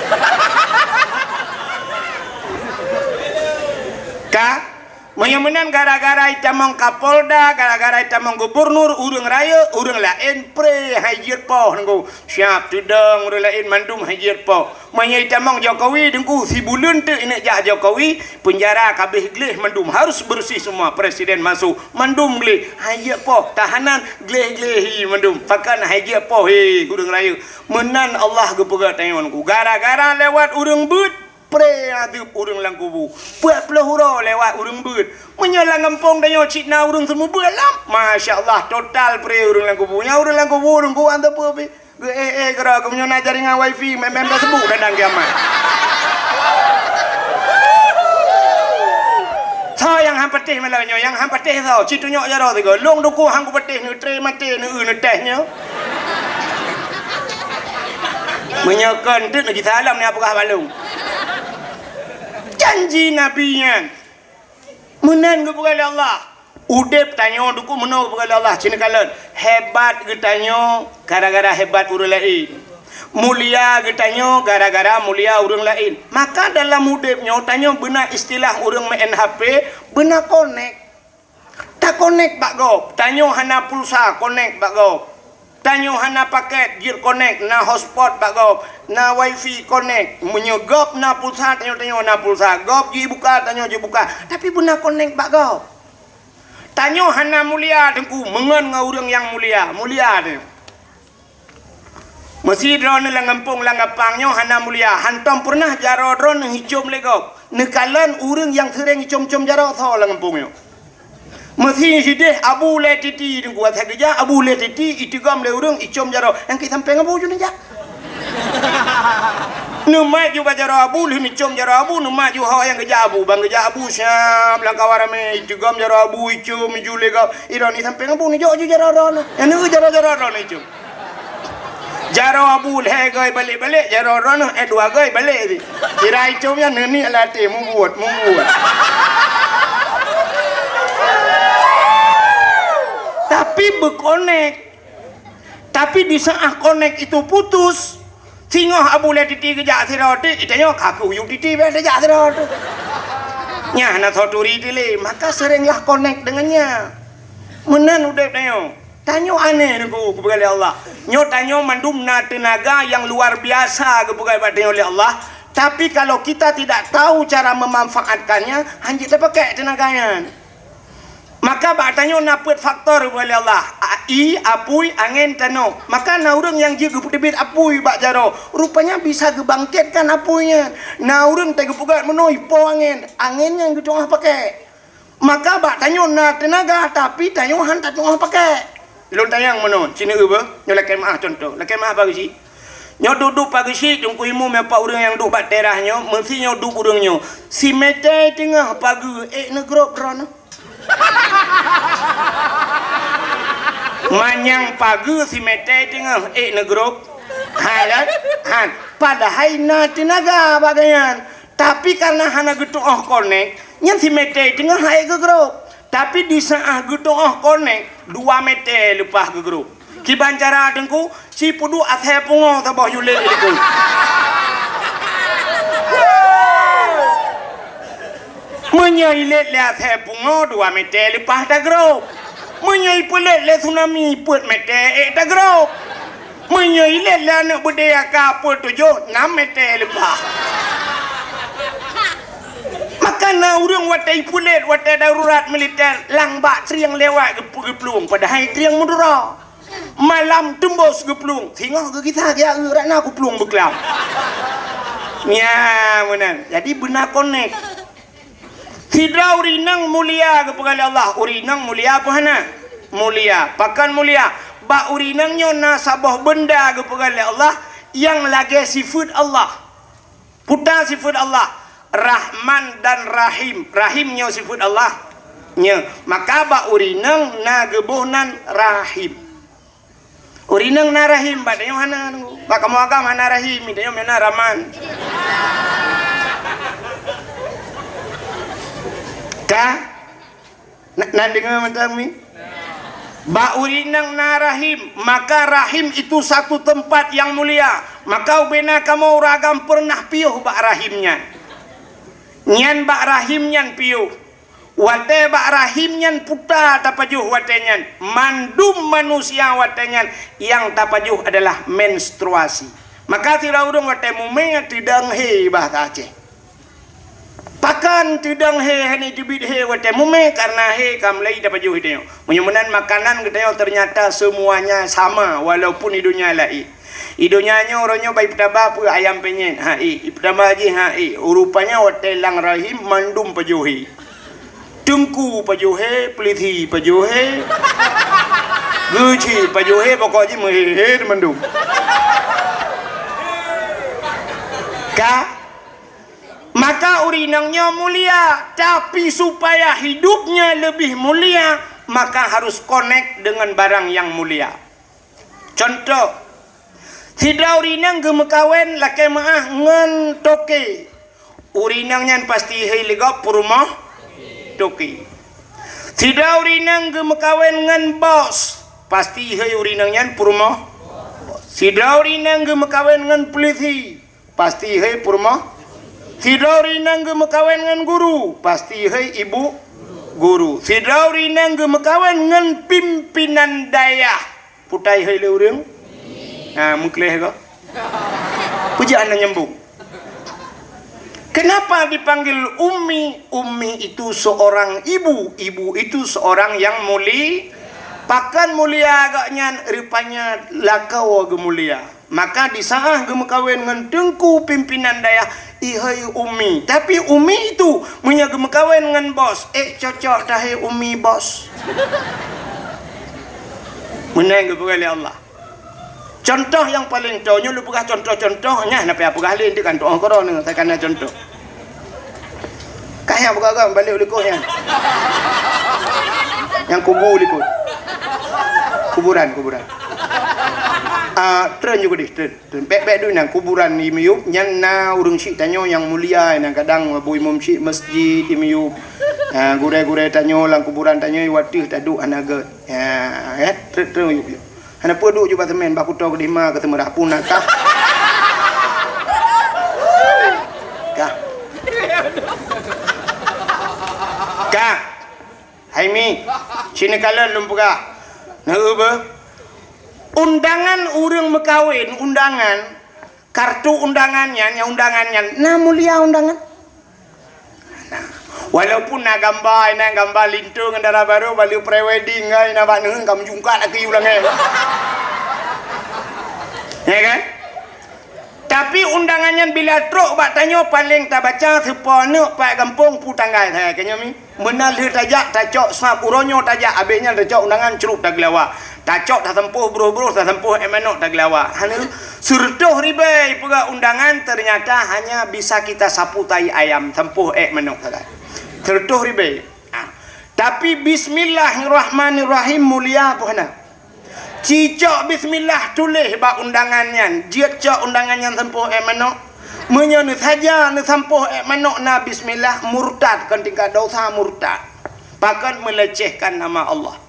Ka? Meunyoe meunan gara-gara itamong Kapolda, gara-gara itamong gubernur, ureuëng rayeuk, ureuëng laén pré hai jeuet poh neuku. Siap teudong ureuëng laén mandum hai jeuet poh. Meunyoe itamong Jokowi, teungku, sibuleuen teuk ineuk jak Jokowi, peunjara ka abéh gleh mandum, harus beureuséh semua, presiden masuk, mandum gleh, hai jeuet poh, tahanan gleh-gleh hi mandum, pakon hai jeuet poh, he, ureuëng rayeuk. Meunan Allah geupeugah tanyoe neuku, gara-gara lewat ureuëng beuet, pré azeub ureuëng lam kubu. Peuet ploh uroe lewat ureuëng beuet. Meunyoe lam gampông tanyoe cit na ureuëng seumeubeuet lom, masya Allah, total pré ureuëng lam kubu. Nyan ureuëng lam kubu, ureuëng kubu hana sapeue pih. Geu-éh-éh keudroe, geumeunyoe na jaringan wifi, mé-mé Facebook dan kiamat. Soe nyang han patéh malam nyoe, nyang han patéh soe, ci tunyok jaroe sigoe. Lôn dukung han kupatéh, neutré maté, neueu neutéh nyoe. Meunyoe kon teuk neuji salam, neupeugah bak lôn. Janji Nabi nyan. Meunan geupeugah lé Allah. Udeb tanyoe dukung meunoe geupeugah lé Allah, ci neukalon. Hebat geutanyoe gara-gara hebat ureuëng laén. Mulia geutanyoe gara-gara mulia ureuëng laén. Maka dalam udeb nyoe tanyoe beuna istilah ureuëng meu'en H P, beuna konek. Takonek bak gob, tanyoe hana pulsa konek bak gob. Tanyoe hana paket jeuet konek, na hotspot bak gob, na wifi konek. Meunyoe gob na pulsa, tanyoe, tanyoe na pulsa. Gob jibuka, tanyoe jibuka. Tapi beuna konek bak gob. Tanyoe hana mulia teungku, meungon ngon ureuëng nyang mulia, mulia tanyoe. Meusi droeneuh lam gampông lam gapang nyoe hana mulia, hantom peureunah jaroe droeneuh icôm lé gob. Neukalon ureuëng nyang seuréng icôm-côm jaroe soe lam gampông nyoe. Meusi sideh Abu Lé Titi teungku, asai geujak Abu Lé Titi iteugom lé ureuëng icôm jaroe, nyang keu sampéng Abu ju neujak. Neumat ju bak jaroe Abu, lheueh neucôm jaroe Abu, neumat ju ho nyang geujak Abu. Ban geujak Abu siab lam kawan ramé, iteugom jaroe Abu, icôm ju lé gob. Idroeneuh sampéng Abu neujok ju jaroe droeneuh. Nyang neueu jaroe-jaroe droeneuh icôm. Jaroe Abu lhée goe balek-balek, jaroe droeneuh éh dua goe balek di. Kira icôm nyan neuniek lam até, mubuet, mubuet. Tapi beukonek. Tapi di saat konek itu putus, singoh Abu Lé Titi geujak sidroe teuk, geutanyoe ka keuh yub Titi bèk tajak sidroe teuk. Nyan hana soe turi dilé, maka seurénglah konek deungon nyan. Meunan udeb tanyoe. Tanyoe aneh neuku geupeugah lé Allah. Nyoe tanyoe mandum na teunaga nyang luar biasa geupeugah bak tanyoe lé Allah. Tapi kalau kita tidak tahu cara memanfaatkannya, hanjeuet tapakék teunaga nyan. Maka bak tanyoe na peuet faktor geupeugah lé Allah. A-, ie, apui, angén, tanoh. Maka na ureuëng nyang jeuet geupeuteubiet apui bak jaroe. Rupanya bisa geubangkitkan apui nyan. Na ureuëng teuh geupeugah meunoe ipo angén. Angén nyan geutu'oh pakék. Maka bak tanyoe na teunaga, tapi tanyoe han tatu'oh pakék. Lôn tanyong meunoe, ci neueu beuh, nyoe lakée meu'ah cuntoh. Lakée meu'ah pageue chik. Nyoe duek-duek pageue chik, teungku imum nyang pat ureuëng nyang duek bak teras nyoe, meusi nyoe duek ureuëng nyoe. Simetée teungoh pageue ék neugrôb droeneuh. Manyang pageue simetée teungoh ék neugrôb. Ha, kan? Ha, padahai na teunaga bak gobnyan. Tapi karena hana geutu'oh konek, nyan si Mete teungoh hai geugrob. Tapi di saat geutu'oh konek, dua Mete leupah geugrob. Kiban cara Teungku, si peuduek asai pungo saboh yue lét di likot. Meunyoe ilét lé asai pungo, dua Mete leupah tagrob. Meunyoe ipeulét lé tsunami, peuet Mete ék tagrob. Meunyoe ilét lé aneuk beudé aka peuet tujoh, nam Mete leupah. Maka na ureuëng watée ipeulét, watée darurat militer, lam bak trieng lewat geupeu-, geuplueng, padahai trieng meudura. Malam teumbos geuplueng, singoh geugisa geujak eu rot na geuplueng beuklam. Nya meunan. Jadi beuna konek. Sidroe ureuëng inong mulia geupeugah lé Allah. Ureuëng inong mulia peue hana? Mulia. Pakon mulia? Bak ureuëng inong nyoe na saboh beunda geupeugah lé Allah nyang lagée sifeuet Allah. Peue sifeuet Allah, Rahman dan Rahim. Rahim nyoe sifeuet Allah. Nyoe, maka bak ureuëng inong na geuboh nan Rahim. Ureuëng inong na Rahim, bak tanyoe hana. Bak kamoe agam hana Rahim, tanyoe meunan Rahman. Ka? Na, na deungoe mantong mi? Bak ureuëng inong na Rahim, maka Rahim itu satu tempat yang mulia. Maka ubena kamoe ureuëng agam peureunah piôh bak Rahim nyan. Nyan bak Rahim nyan piôh. Watée bak Rahim nyan peue tapajoh watée nyan, mandum manusia watée nyan nyang tapajoh adalah menstruasi. Maka sidroe ureuëng watée mumé teudong hé bahasa Aceh. Pakon teudong hé hana teubiet hé watée mumé, karena hé ka mulai tapajoh di tanyoe. Meunyoe meunan makanan geutanyoe ternyata semuanya sama walaupun di donya laén. Di donya nyoe uroe nyoe bak ipeutaba peue ayam penyet, ha ék, ipeutaba jih ha ék. Rupanya watée lam rahim mandum pajoh hé. Teungku pajoh hé, peulisi pajoh hé, geuchik pajoh hé, pokok jih meuhé-hé mandum. Ka? Maka ureuëng inong nyoe mulia, tapi supaya hidupnya lebih mulia, maka harus connect dengan barang yang mulia. Contoh, sidroe ureuëng inong geumeukawen lakée meuáh ngon toke. Ureuëng inong nyan pasti hei lé gob peurumoh toke. Sidroe ureuëng inong geumeukawen ngon bos, pasti hei ureuëng inong nyan peurumoh. Sidroe ureuëng inong geumeukawen ngon peulisi, pasti hei peurumoh. Sidroe ureuëng inong geumeukawen ngon guru, pasti hei ibu guru. Sidroe ureuëng inong geumeukawen ngon pimpinan dayah, peue hei lé ureuëng? Ha, meukleh ka? Peue jih hana nyambung? Kenapa dipanggil ummi? Ummi itu seorang ibu, ibu itu seorang yang muli-, pakon mulia agaknyan, rupanya lakoe geumulia. Maka di saat geumeukawen ngon teungku pimpinan dayah, ihai ummi. Tapi ummi itu meunyoe geumeukawen ngon bos, ék cocok tahai ummi bos. Meunan geupeugah lé Allah. Contoh nyang paleng toe nyoe lôn peugah contoh-contoh nyan, na payah peugah lé, nanti kan tu'oh keudroe nyoe, takana contoh. Kah nyang peugah-peugah balik u likot nyan. Nyang kubu likot. Kuburan, kuburan. Ah, treun ju keudeh, treun, treun. Bèk-bèk duek nyan kuburan di miyueb nyan na ureueng syik tanyoe nyang mulia, nyan kadang Abu Imum Syik masjid di miyueb. Ah, gurèe-gurèe tanyoe lam kuburan tanyoe watèe taduek hana gèt. Ya, ya, treun, treun yub, yub. Hana peue duek ju bak seumén, bak kuto keudeh ma keu seumeurah pun na kah. Kah. Kah. Hai mi, sinoe kalon lôn peugah. Neueu beuh. Undangan ureueng meukawen, undangan, kartu undangan nyan, nyang undangan nyan, na mulia undangan. Nah, walaupun na gamba, na gamba linto ngon dara barô, bak lheueh pre-wedding, ai, na bak neuheun ka meujungkat laki u langèt. Ya kan? Tapi undangan nyan bila trok bak tanyoe paleng tabaca seupôt aneuk pat gampông peue tanggai, hai, keu nyoe mi. Meunan lheueh tajak tacok sab, uroe nyoe tajak, abéh nyan tacok undangan crok tageulawa. Tacok tasampôh broh-broh, tasampôh èk manok tageulawa. Hana, seureutôh ribèe peugah undangan, ternyata hanya bisa kita sapu tai ayam, sampôh èk manok sagai. Seureutôh ribèe. Ah. Tapi bismillahirrahmanirrahim mulia peue hana? Cicok bismillah tuléh bak undangan nyan, jeuet cok undangan nyan sampôh ék manok. Meunyoe neusaja neusampôh ék manok na bismillah, murtad, kon tingkat desya, murtad. Pakon? Melecehkan nama Allah.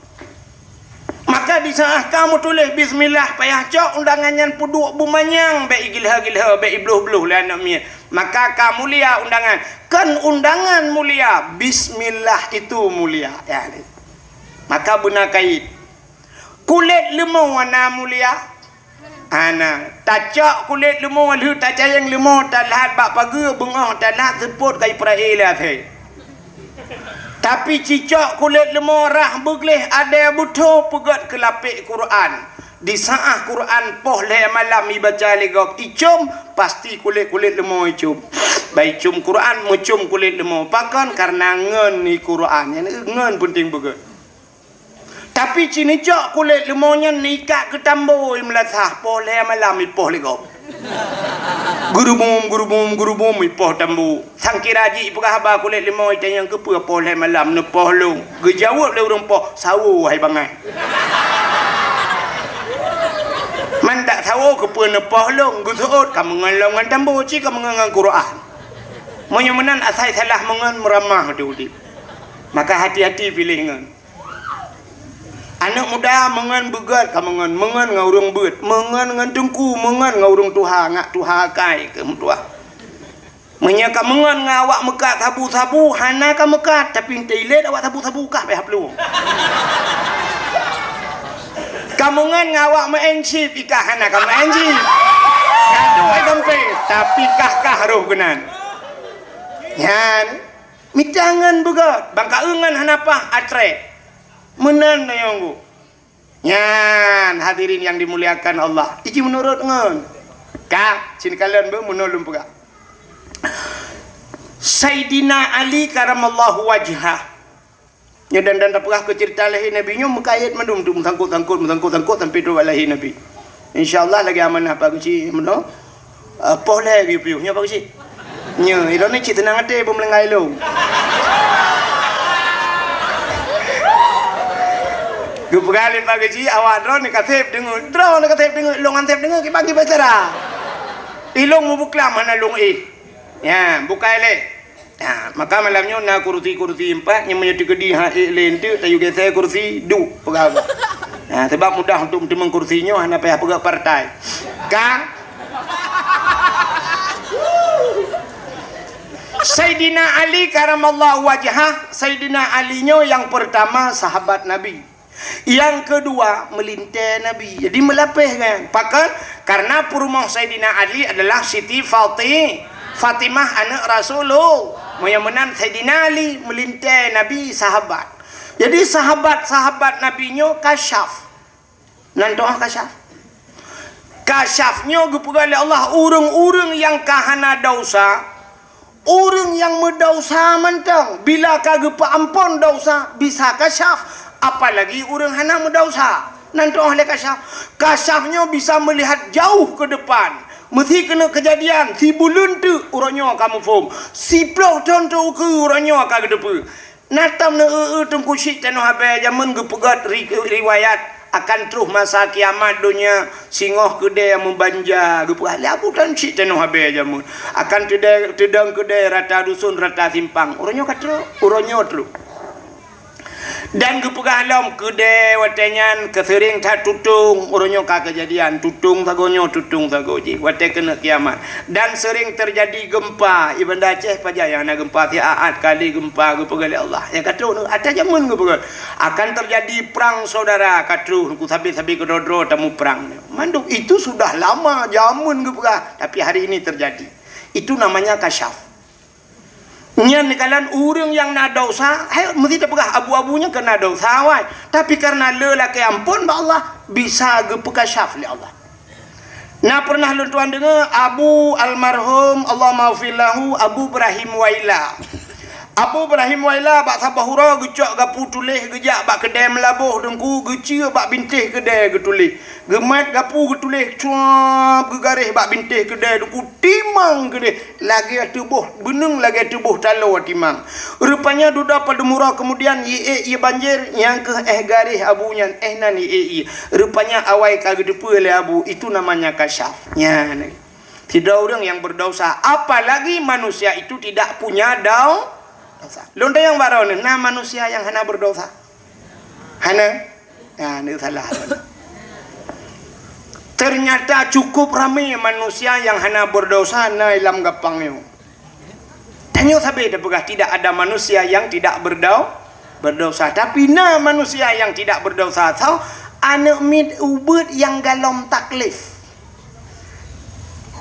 Maka di saat kamoe tuléh bismillah, payah cok undangan nyan peuduek beumanyang, bék igilha-gilha, bék ibloh-bloh lé aneuk miet. Maka ka mulia undangan. Kon undangan mulia, bismillah itu mulia. Ya, maka beuna kait. Kulét leumô na mulia? Hana. Tacok kulét leumô lheueh tacayeng leumô, talhat bak pageue, beungoh talhat seupôt ka ipeurai lé asèe. Tapi cicok kulét leumô rhah beugleh adèe beutho peugöt keu lapék Quran. Di saat Quran poh lhèe malam ibaca lé gob icôm, pasti kulét-kulét leumô icôm. Bah icôm Quran, meucôm kulét leumô. Pakon? Kareuna ngon i Quran. Nyan ngon peunteng beugöt. Tapi ci neucok kulét leumô nyan neuikat keu tambo i meulasah, poh lhèe malam ipoh lé gob. Geurubum, geurubum, geurubum ipoh tambo. Sangkira jih ipeugah haba kulét leumô itanyong keupeue poh lhèe malam neupoh lôn. Geujaweueb lé ureueng poh, "Sawo hai bangai." "Man dak sawo keupeue neupoh lôn?" Geuseuôt, "Ka meungon lom ngon tambo, ci ka meungon ngon Quran." Meunyoe meunan asai salah meungon meuramah di udép. Maka hati-hati piléh ngon. Aneuk muda meungon beugöt ka meungon, meungon ngon ureueng beuet, meungon ngon teungku, meungon ngon ureueng tuha, ngak tuha akai keu meutuah. Meunyoe ka meungon ngon awak meukat sabu-sabu, hana ka meukat, tapi teuilet awak sabu-sabu kah payah plueng. Ka meungon ngon awak meu'en chip, i kah hana ka meu'en chip. Ka duek ai gampé, tapi kah-kah roh keunan. Nyan. Mita ngon beugöt, bang ka-eu ngon hana paih atré. Meunan tanyong geuh. Nyan, hadirin yang dimuliakan Allah. Iji meunurot ngon. Ka, cin kalon beu meunurot lôn peugah. Saidina Ali karamallahu wajhah. Nyoe dan, dan tapeugah keu ceurita lahé Nabi nyoe meukait mandum tu, meusangkot-sangkot, meusangkot-sangkot sampai trok bak lahé Nabi. Insya Allah lagèe amanah Pak Geuchik meunoe. Eh, poh lhèe geuyue piôh nyoe Pak Geuchik. Nyoe, ilôn ni cit seunang até beumeulanggai lôn. Geupeugah lé Pak Geuchik, awak droeneuh ka sép deungoe. Droeneuh ka sép deungoe, lôn han sép deungoe, kiban kiban cara. Ilôn mubeuklam hana lôn éh. Nyan, bukai lé. Ha, maka malam nyoe na kursi-kursi empat, nyang meunyoe teukeudi ha ék lé eunteuk, tayue geusé kursi duek peugah. Ha, sabab mudah untuk meuteumèe kursi nyoe hana payah peugah partai. Ka? Saidina Ali karamallahu wajhah, Saidina Ali nyoe nyang peurtama sahabat Nabi. Nyang keudua, meulintèe Nabi. Jadi, meulapéh kan. Pakon? Karena peurumoh Saidina Ali adalah Siti Fati-, Fatimah, aneuk Rasulullah. Meunyoe meunan Saidina Ali meulintèe Nabi sahabat. Jadi, sahabat-sahabat Nabi nyoe kasyaf. Nan doa kasyaf. Kasyaf nyoe geupeugah lé Allah, ureueng-ureueng nyang ka hana desya, ureueng nyang meudesya mantong, bila ka geupeuamphon desya, bisa kasyaf, apalagi ureueng hana meudesya. Nan doa lé kasyaf. Kasyaf nyoe bisa meulihat jauh keu depan. Meusi keuneuk keujadian, sibuleuen teuk uroe nyoe ka muphom. Siploh thon teuk ukeue uroe nyoe ka geuteupeue. Na tom neu-eu-eu Teungku Chik Tanoh Abee jameun geupeugöt ri-, riwayat akan troh masa kiamat donya, singoh keudè meubanja geupeugah lé Abu Tan Chik Tanoh Abee jameun. Akan teudè-, teudong keudè rata dusun, rata simpang. Uroe nyoe ka troh, uroe nyoe troh. Dan geupeugah lom keudè watèe nyan keuseuring that tutong, uroe nyoe ka keujadian, tutong sagoe nyoe, tutong sagoe jih, watèe keuneuk kiamat. Dan seuring teujadi geumpa, i Banda Aceh pajan nyang na geumpa, siat-at kali geumpa geupeugah lé Allah. Nyang ka troh, ata jameun geupeugah, akan teujadi prang saudara, ka troh, ku sabe-sabe keudroe-droe tamuprang. Mandum itu sudah lama jameun geupeugah, tapi hari ini terjadi. Itu namanya kasyaf. Nyan dikalan ureueng nyang na desya, hai, meusti tapeugah abu-abu nyan keu na desya, wai. Tapi kareuna le lakèe amphon bak Allah, bisa geupeukasyaf lé Allah. Na pernah lôn tuan deungoe Abu almarhum, Allahummaghfir lahu, Abu Ibrahim Waila. Abu Ibrahim Waila bak saboh uroe geucok gapu tuléh geujak bak keudè meulaboh teungku, geucue bak bintéh keudè geutuléh. Geumat gapu geutuléh cuab geugaréh bak bintéh keudè teungku, timang keudeh lagèe teuboh beuneueng, lagèe teuboh taloe timang. Rupanya dudoe padum uroe keumudian ie ék ie banjir nyang keuh éh garéh abu nyan, éh nan ie ék ie. Rupanya awai ka geuteupeue lé abu, itu namanya kasyaf. Nyan. Sidroe ureuëng nyang beudesya, apalagi manusia itu tidak punya dau-, desya. Lôn tanyong baroe neuh, na manusia nyang hana beudesya? Hana? Nah, ni salah. Ternyata cukup ramé manusia nyang hana beudesya na lam gampang nyoe. Tanyoe sabe tapeugah tidak ada manusia yang tidak berdau-, berdosa. Tapi na manusia nyang tidak berdosa. Soe? Aneuk miet ubeut nyang galom taklif.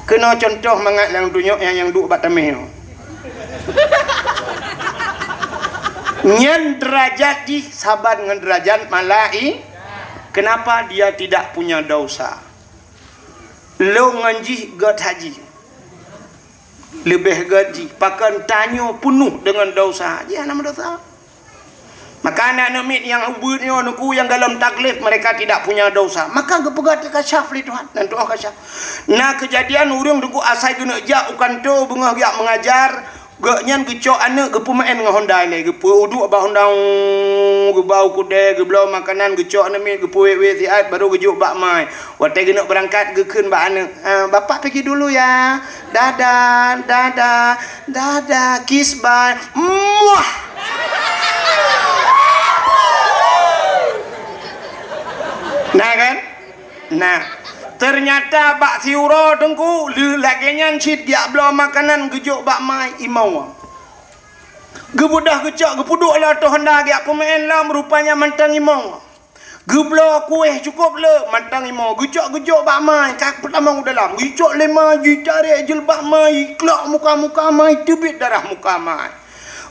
Keunoe cuntoh mangat nyang tunyok nyang, nyang duek bak tameh nyoe. Nyan derajat jih saban ngon derajat malai-, kenapa dia tidak punya dosa? Lôn ngon jih gét haji. Leubeh gét jih, pakon tanyoe peunoh deungon desya, jih hana meudesya. Maka aneuk miet nyang ubeut nyoe, teungku, nyang galom taklif, mereka tidak punya dosa. Maka geupeugah teukasyaf lé Tuhan, nan tu'oh kasyaf. Na keujadian ureuëng, teungku, asai geuneuk jak u kantô beungoh geujak meungajar, gobnyan geucok aneuk geupeumaén ngon honda ilée, geupeuduek bak honda, geubau keudè, geubloe makanan, geucok aneuk miet, geupeuwét-wét siat, barô geujok bak ma. Watée geuneuk beurangkat, geukheun bak aneuk, "Ah, bapak pergi dulu ya. Dadah, dadah, dadah, kiss bye." Muah! Nah kan? Nah, ternyata bak siuroe teungku, lé lagée nyan cit geujak bloe makanan geujok bak ma imoe. Geubeudôh geucok, geupeuduek lom ateueh honda geujak peumaén lom, rupanya mantong imoe. Geubloe kueh cukôp le, mantong imoe. Geucok geujok bak ma, ka peutamong u dalam. Geucok lé ma, jitarek jeuleubaih ma, jiklok muka-muka ma, jiteubiet darah muka ma.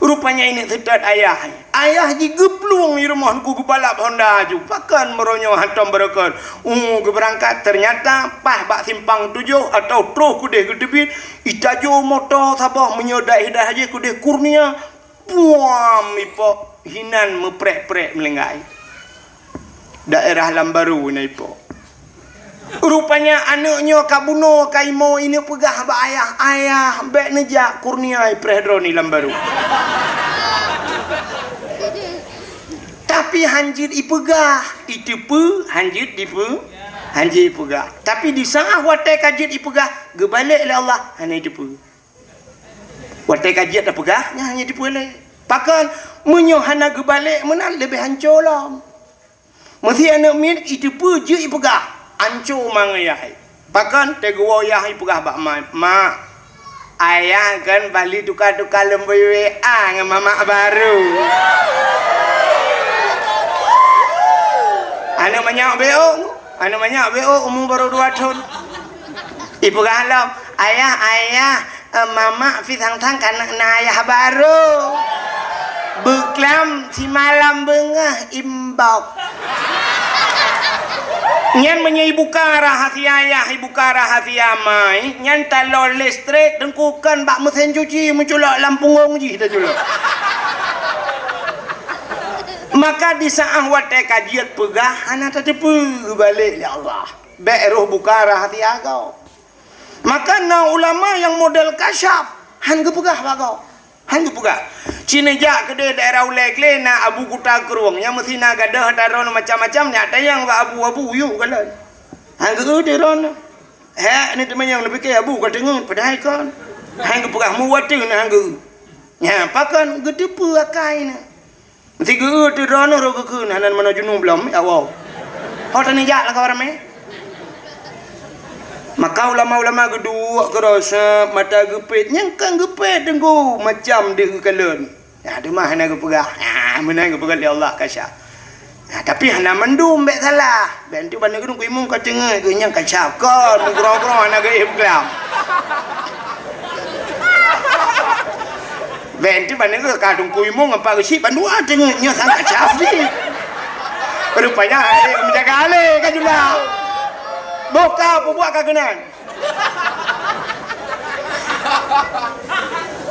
Rupanya ineuk seutôt ayah. Ayah jih geuplueng di rumoh teungku, geubalap honda aju. Pakon meurônyoe hantom beureukat. Uh, geubeurangkat, ternyata paih bak simpang tujoh atau troh keudeh geuteubiet, jitajô moto saboh, meunyoe daih-daih jih keudeh Kurnia, puam ipok hinan meuprek-prek meulinggai. Daerah Lambaru na ipok. Rupanya aneuk nyoe ka bunoe ka imoe, ineuk peugah bak ayah, "Ayah, bék neujak Kurnia ipreh droe ni Lambaru." Tapi hanjeuet ipeugah, iteupeue, hanjeuet dipeue, hanjeuet ipeugah. Tapi di saát watée ka jeuet ipeugah, geubalek lé Allah, hana iteupeue. Watée ka jeuet tapeugah, nyan hana iteupeue lé. Pakon, meunyoe hana geubalek meunan leubeh hanco lom. Meusé aneuk miet iteupeue jeuet ipeugah, anco mangat yah. Pakon, teugoe yah ipeugah bak ma, "Mak, ayah kan bali tuka-tuka leumboi W A ngon mamak baru." Aneuk manyak B O, aneuk manyak B O umu baru dua thon. Ipeugah lom, "Ayah, ayah, eh, mamak pi sang-sang ka na ayah baru." Beuklam simalam beungoh imbok. Nyan meunyoe ibuka rahasia ayah, ibuka rahasia mai, nyan taloe listrik teungku kon bak meusén cuci meuculok lam punggong jih taculok. Maka di saát watée ka jeuet peugah hana tateupeue, geubalek lé Allah. Bék roh buka rahasia gob. Maka na ulama nyang model kasyaf, han geupeugah bak gob. Han geupeugah. Ci neujak keudeh daerah Ulée Glé na Abu Kuta Krueng, nyang meusi na gadôh ata droeneuh macam-macam, nyak tanyong bak abu-abu yôh kalon. Han geu-eu teuh droeneuh. Hék, ni teuma nyang neupike abu ka teungeut, padahai kon. Han geupeugah muwat teuh na han geu-eu. Nya, pakon geuteupeue akai na. Sigeu-eu teuh droeneuh rot geukheun, hana meunoe junub lom, ya Allah. Ho tanijak lakoe ramé. Maka ulama-ulama geuduek keuroseb mata geupet, nyang kan geupet teungku macam deuh geukalon. Ya, teuma hana geupeugah. Ya, meunan geupeugah lé Allah kasyaf. Ya, tapi hana mandum bék salah. Bék entu bak nanggroe imum ka teungeut geuh nyang kasyaf kon, meugroe-groe hana geuéh beuklam. Bék entu bak nanggroe ka teungku imum ngon pak geuchik bandua teungeut nyoe sang kasyaf jih. Rupanya hai meujaga alé ka jula. Boh ka peubuet ka keunan.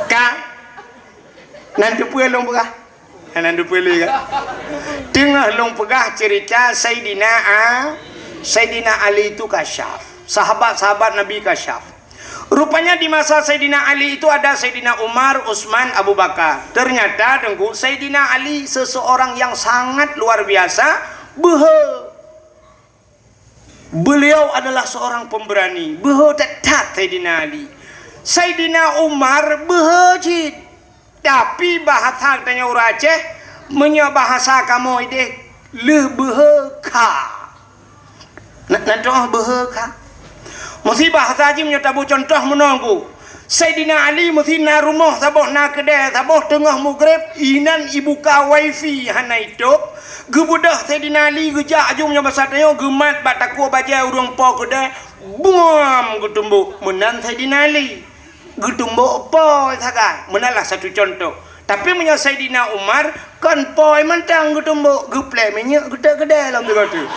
Ka Nan teupeue lôn peugah? Nan teupeue lé kan? Teungoh lôn peugah cerita Saidina A-, Saidina Ali itu kasyaf. Sahabat-sahabat Nabi kasyaf. Rupanya di masa Saidina Ali itu ada Saidina Umar, Utsman, Abu Bakar. Ternyata, Teungku, Saidina Ali seseorang yang sangat luar biasa, beuhe. Beliau adalah seorang pemberani, beuhe that-that Saidina Ali. Saidina Umar beuhe cit. Tapi bahasa tanyoe ureuëng Aceh, meunyoe bahasa kamoe ideh, lheueh beuhe kha. Na, na toh beuhe kha. Meusi bahasa jih meunyoe taboh contoh meunoe ku. Saidina Ali meusi na rumoh saboh na keudè, saboh teungoh mugreb, inan ibuka wifi hana itôb. Geubeudôh Saidina Ali geujak aju meunyoe basa tanyoe geumat bak takue bajèe ureuëng po keudè, buam geutumbok. Meunan Saidina Ali. Geutumbok po sagai. Meunan lah satu contoh. Tapi meunyoe Saidina Umar, kon po mantong geutumbok, geuplè minyeuk geutek keudè lom teungoh teuk.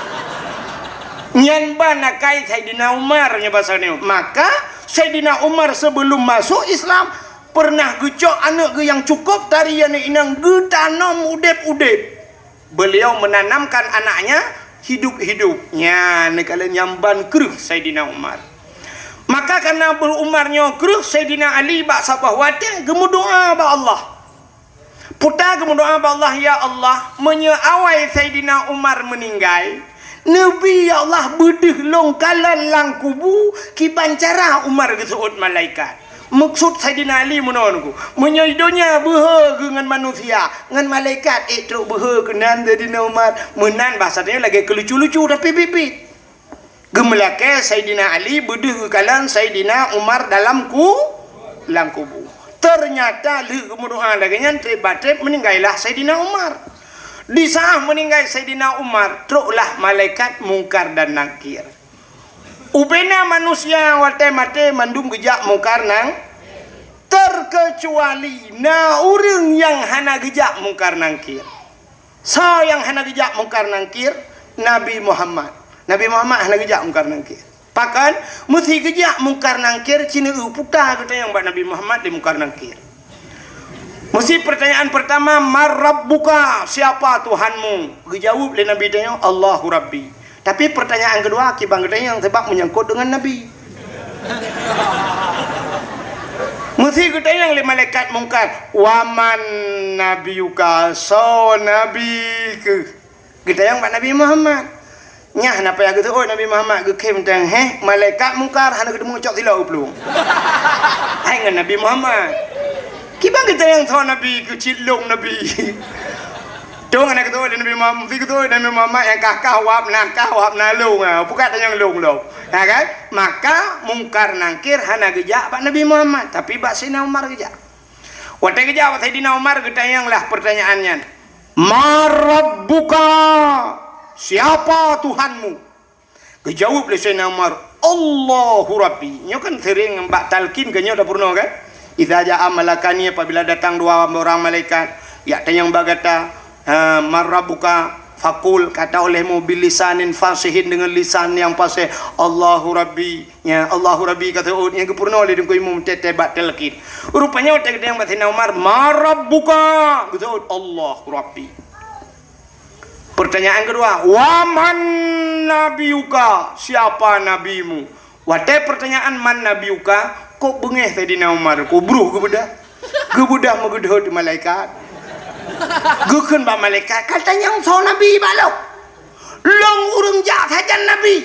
Nyan ban akai Saidina Umar nyoe basa nyoe. Maka Saidina Umar sebelum masuk Islam pernah geucok aneuk geuh nyang cukup tari aneuk inong geutanom udeb-udeb. Beliau menanamkan anaknya hidup-hidup. Nya, neukalon nyang ban kreueh Saidina Umar. Maka karena Abu Umar nyoe kreueh Saidina Ali bak saboh watèe geumeudoa bak Allah. Puta geumeudoa bak Allah, "Ya Allah, meunyoe awai Saidina Umar meuninggai, neubi ya Allah beudeuh lôn kalon lam kubu kiban cara Umar geuseuôt malaikat." Meukeusut Saidina Ali meunoe nyoe, meunyoe di donya beuhe geuh ngon manusia, ngon malaikat ék trok beuhe keunan Saidina Umar. Meunan bahasa tanyoe lagèe keulucu-lucu tapi biet-biet. Geumeulakèe Saidina Ali beudeuh geukalon Saidina Umar dalam ku-, lam kubu. Ternyata lheueh geumeudoa lagèe nyan, treb bak treb meuninggailah Saidina Umar. Di saat meuninggai Saidina Umar, troklah malaikat Mungkar dan Nakir. Ubena manusia watèe maté mandum geujak Mungkar Nang-, terkecuali na ureuëng nyang hana geujak Mungkar Nakir. Soe nyang hana geujak Mungkar Nakir? Nabi Muhammad. Nabi Muhammad hana geujak Mungkar Nakir. Pakon? Meusi geujak Mungkar Nakir, ci neueu puta geutanyong bak Nabi Muhammad di Mungkar Nakir. Meusi pertanyaan pertama, "Man rabbuka?" Siapa Tuhanmu? Geujaweueb lé Nabi tanyoe, "Allahu Rabbi." Tapi pertanyaan keudua, kiban geutanyong sabab meunyangkot deungon Nabi. Meusi geutanyong lé malaikat Mungkar, "Wa man nabiyuka?" Soe nabi keuh? Geutanyong bak Nabi Muhammad. Nyan hana payah geuseuôt Nabi Muhammad, geukhém teuh, héh, malaikat Mungkar hana geuteumé cok silop u plueng. Hai ngon Nabi Muhammad. Kiban geutanyong soe nabi keuh, cit lôn nabi. Tueng hana geutanyong Nabi Muhammad, meusi geutanyong Nabi Muhammad nyang kah-kah wab na kah wab na lôn, ha, bukan tanyong lôn lom. Ha kan? Maka Mungkar Nakir hana geujak bak Nabi Muhammad, tapi bak Saidina Umar geujak. Watèe geujak bak Saidina Umar geutanyong lah pertanyaan nyan. "Man rabbuka?" Siapa Tuhanmu? Geujaweueb lé Saidina Umar, "Allahu Rabbi." Nyoe kan sering bak talqin keu nyoe tapeurunoe kan? "Idza jaa malakani," apabila datang dua orang malaikat, jak tanyong bak gata, ha, "Man rabbuka?" Faqul, kata olehmu, "Bilisanin fasihin," dengan lisan yang fasih, "Allahu Rabbi." Ya, Allahu Rabbi ka seuôt nyang geupeurunoe lé Teungku Imum teuh-teuh bak talqin. Rupanya watèe geutanyong bak Saidina Umar, "Man rabbuka?" Geuseuôt, "Allahu Rabbi." Pertanyaan kedua, "Wa man nabiyuka?" Siapa nabimu? Watèe pertanyaan "Man nabiyuka?", kok beungéh Saidina Umar, kok broh geubeudah. Geubeudah meugeudhôt malaikat. Geukheun bak malaikat, "Ka tanyong soe nabi bak lôn? Lôn ureuëng jak sajan nabi.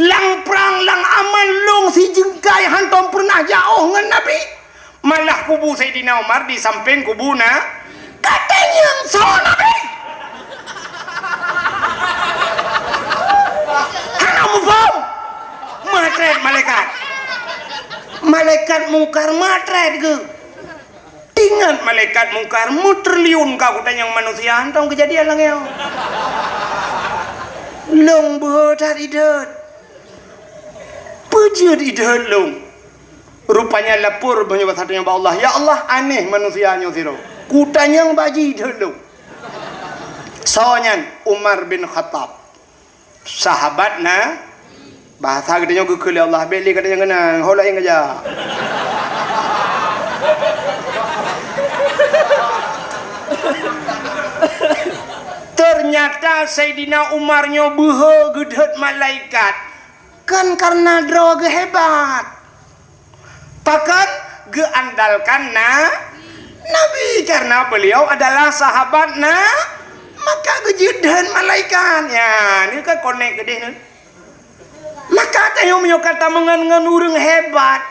Lam prang, lam aman lôn sijeungkai hantom peureunah jiôh ngon nabi. Malah kubu Saidina Umar di sampéng kubu na, ka tanyong soe nabi?" Hana muphom. Meutrét malaikat. Malaikat Mungkar meutrét geuh. Ingat malaikat Mungkar, meutriliun ka kutanyong manusia, hantom keujadian lagèe nyoe. Lôn beuhe that idhôt. Peue jeuet idhôt lôn? Rupanya lapor meunyoe bak Allah, "Ya Allah, aneh manusia nyoe sidroe. Kutanyong bak jih idhôt lôn." Soe nyan? Umar bin Khattab. Sahabat na, bahasa geutanyoe geukheun lé Allah, bèk lé geutanyoe keunan, ho laén geujak. Nyata Saidina Umar nyoe beuhe geudhôt malaikat, kan kareuna droe geuh hebat. Pakon? Geuandalkan na Nabi, karena beliau adalah sahabat na, maka geujeuet dheun malaikat. Ya, ni kan konek keudeh ni. Maka tanyoe meunyoe ka tameungon ngon ureuëng hebat,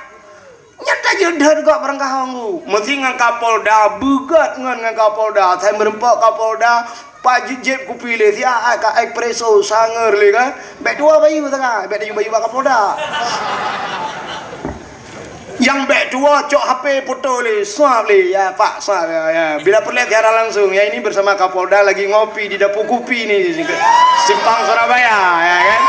nyan tajeuet dheun gob barangkaho ngu. Meusi ngon Kapolda, beugot ngon, ngon Kapolda. Sai meureumpok Kapolda, Pak jeuet jieb kupi lé, siat ka espresso, sangeur lé kan. Bèk tuwoe bayeue sagai, bèk tajok bayeue bak Kapolda. Nyang bèk tuwoe cok H P foto lé, swab lé, ya Pak, swab, ya, ya. Bila peureulèe siaran langsung, ya ini bersama Kapolda lagi ngopi di Dapur Kupi ni, Simpang Surabaya, ya kan.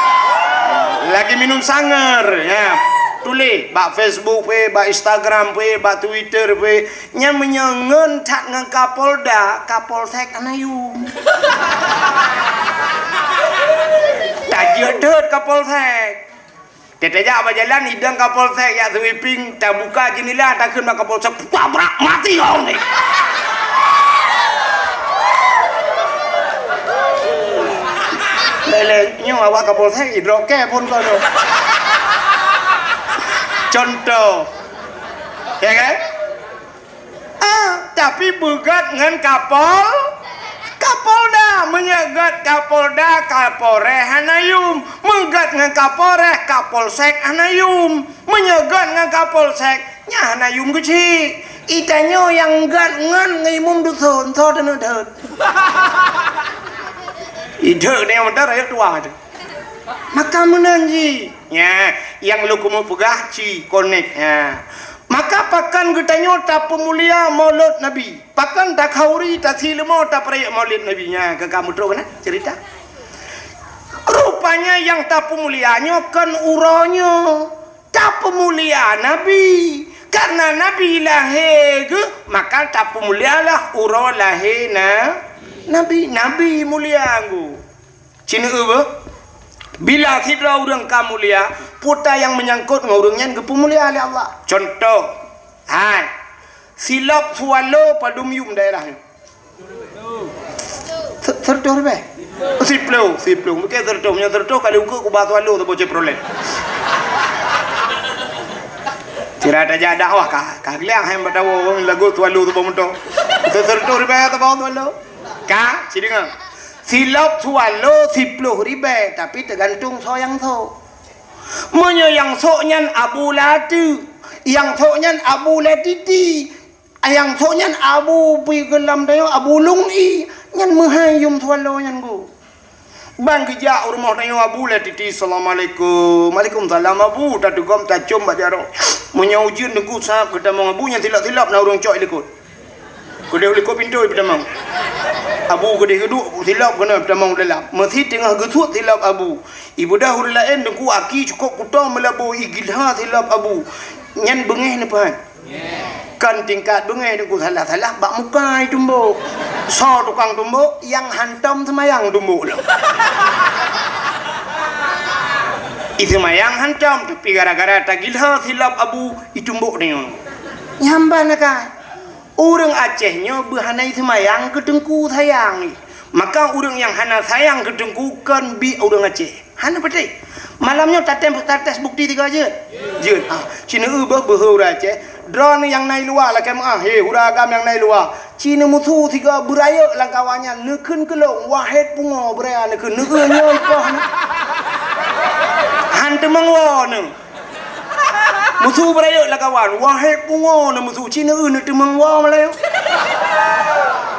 Lagi minum sangeur, ya. Tuléh bak Facebook pih, bak Instagram pih, bak Twitter pih. Nyan meunyoe ngon that ngon Kapolda, Kapolsek hana yum. Tajeuet dheut Kapolsek. Teutajak bak jalan, idong Kapolsek jak sweeping, tabuka jeundela, takheun bak Kapolsek, "Tabrak, mati kau ni!" Lé-lé, nyoe awak Kapolsek, idrop kèe phôn kau tu. Contoh. Ya kan? Ah, tapi beugot ngon Kapol, Kapolda. Meunyoe got Kapolda, Kapolres hana yum. Meugot ngon Kapolres, Kapolsek hana yum. Meunyoe got ngon Kapolsek, nyan hana yum keuchik. Itanyoe nyang got ngon, ngon imum dusun, soe teuneuk dheut. Idheut nyang meudan rayeuk tuha tu. Maka meunan jih. Nya, nyang lôn keumeung peugah ci konek. Nya. Maka pakon geutanyoe tapeumulia Maulud Nabi? Pakon takhauri, tasileumô, tapeurayeuk Maulid Nabi? Nya, ka ka meutrok keunan ceurita. Rupanya nyang tapeumulia nyoe kon uroe nyoe. Tapeumulia Nabi. Karena Nabi lahé geuh, maka tapeumulialah uroe lahé na-, Nabi. Nabi mulia geuh. Ci neueu beuh, bila sidroe ureuëng ka mulia, peue ta nyang meunyangkot ngon ureuëng nyan geupeumulia lé Allah. Contoh, hai, silop swallow padum yum daerah nyoe? Se-, seureutoh ribèe? Siploh, siploh. Mungkin seureutoh, meunyoe seureutoh kali ukeue kubah swallow saboh Chevrolet. Sira tajak dakwah ka, ka geuliang hai bak tawoe lagu swallow saboh moto. Seureutoh ribèe saboh swallow. Ka, ci deungoe. Silop swallow siploh ribèe, tapi teugantung soe nyang sôk. Meunyoe nyang sôk nyan Abu Lati, nyang sôk nyan Abu Latiti, nyang sôk nyan Abu Pi Geulam Dayo, Abu Lung I, nyan meuhai yum swallow nyan geuh. Ban geujak u rumoh tanyoe Abu Latiti, "Assalamualaikum." "Waalaikumsalam, Abu." Tatugom tacôm bak jaroe. Meunyoe ujeuen teungku sab geutamong Abu, nyan silop-silop na ureuëng cok i likot. Keudeh u likot pintoe ipeutamong. Abu keudeh geuduek silop keunoe ipeutamong u dalam. Meusi teungoh geusuet silop Abu. Ibeudôh ureuëng laén teungku aki cukôp kuto meulabô igilha silop Abu. Nyan beungéh neupeuhan. Kon tingkat beungéh teungku salah-salah bak muka itumbok. Soe tukang tumbok? Nyang hantom seumayang tumbok lom. Iseumayang hantom, tapi gara-gara tagilha silop Abu itumbok deungoe. Nyan ban akai. Ureuëng Aceh nyoe beuhana iseumayang keu teungku sayang. Maka ureuëng nyang hana sayang keu teungku kon biek ureuëng Aceh. Hana patéh. Malam nyoe tatem-, tates bukti tiga jeuet? Jeuet. Ah, ci neueu beuh beuhe ureuëng Aceh. Droeneuh nyang na i luwa lakèe meu'ah, he, ureuëng agam nyang na i luwa. Ci neumusu sigoe beurayeuk lam kawan nyan, neukheun keu lôn, "Wahét pungo beuraya neukheun." Neueu nyoe i poh nyoe. Han teumeung woe neuh. Musu beurayeuk lam kawan, "Wahét pungo neuh musu." Ci neueu neuteumeung woe meulayeue.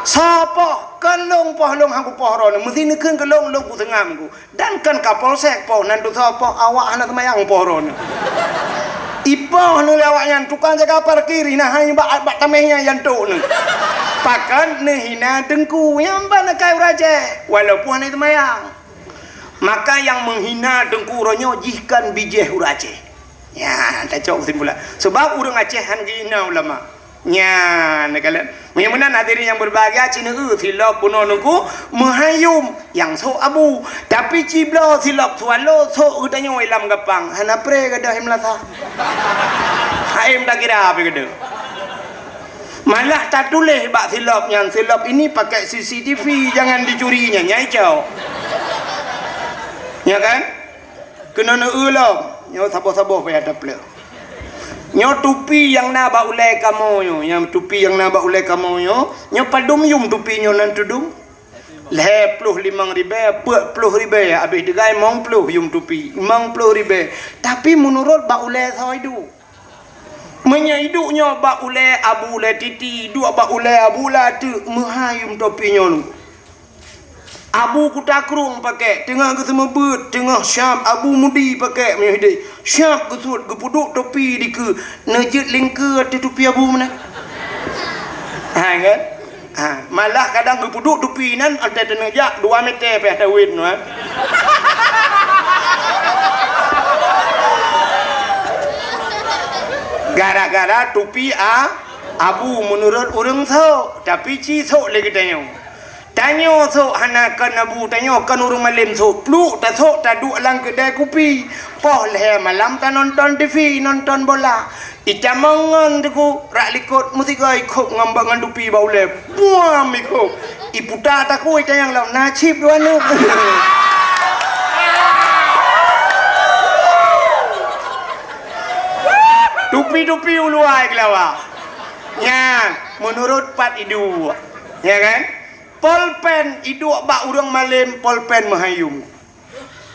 Soe poh, kon lôn poh, lôn han kupoh droeneuh. Meusi neukheun keu lôn, lôn kuseungab ku. Dan kon Kapolsek poh, nan tusoe poh, awak hana seumayang poh droeneuh. Ipoh neuh lé awak nyan, tukang jaga parkir, hina hai bak, bak tamèh nyan nyang tok neuh. Pakon neuhina teungku, nyan ban akai ureuëng Aceh. Walaupun hana seumayang. Maka nyang meuhina teungku uroe nyoe jih kon bijéh ureuëng Aceh. Nyan, tacok keusimpulan. Sebab ureuëng Aceh han geuhina ulama. Nyan, kalon. Meunyoe meunan hadirin nyang berbahagia, ci neueu silop bunoe teungku meuhai yum nyang sôk Abu. Tapi ci bloe silop swallow sôk geutanyoe i lam gapang. Hana pré gadôh i meulasa. Hai meutakira pi gadôh. Malah tatuléh bak silop nyan, "Silop ini pakai C C T V, jangan dicuri," nyan, nyai cok. Ya kan? Keunoe neueu lom, nyoe saboh-saboh payah tapleueh. Nyoe tupi nyang na bak ulée kamoe nyoe, nyang tupi nyang na bak ulée kamoe nyoe, nyoe padum yum tupi nyoe nan tudong? Lhée ploh limong ribée, peuet ploh ribée, abéh digai mong ploh yum tupi, limong ploh ribée. Tapi meunurot bak ulée soe iduek. Meunyoe iduek nyoe bak ulée Abu Lé Titi, iduek bak ulée Abu Lé Ateuk, meuhai yum tupi nyoe. Abu Kuta Krueng pakai, teungoh geuseumeubeuet, teungoh siab Abu Mudi pakai meunyoe hideh. Siab geusuet, geupeuduek tupi dikeue, neujeuet lingkeue ateueh tupi Abu meunan. Ha, kan? Ha, malah kadang geupeuduek tupi nyan, ateueh teuneujak dua meter pih tawét nyoe. Gara-gara tupi a, Abu meunurot ureuëng sok, tapi ci sok lé geutanyoe. Tanyoe sok hana kon Abu, tanyoe kon ureuëng malém sok. Pluek tasok taduek lam keudai kupi. Poh lhée malam tanonton T V, nonton bola. Itamong ngon teungku rak likot meusigoe ikhop ngon bak ngon tupi bak ulée. Buam ikhop. Iputa takue itanyong lom, na cip dua neuk. Tupi-tupi uluai keulawa. Nyan, meunurot pat iduek. Ya kan? Polpen iduek bak ureuëng malém, polpen meuhai yum.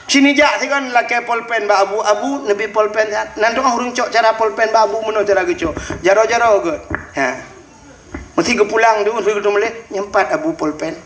Sini jak sigon lakée polpen bak Abu, "Abu, neubi polpen siat." Nan tu'oh ureuëng cok cara polpen bak Abu meunoe cara geucok. Jaroe-jaroe geuh. Ha. Meusi geupulang tu, meusi geuteumuleh, nyempat Abu polpen.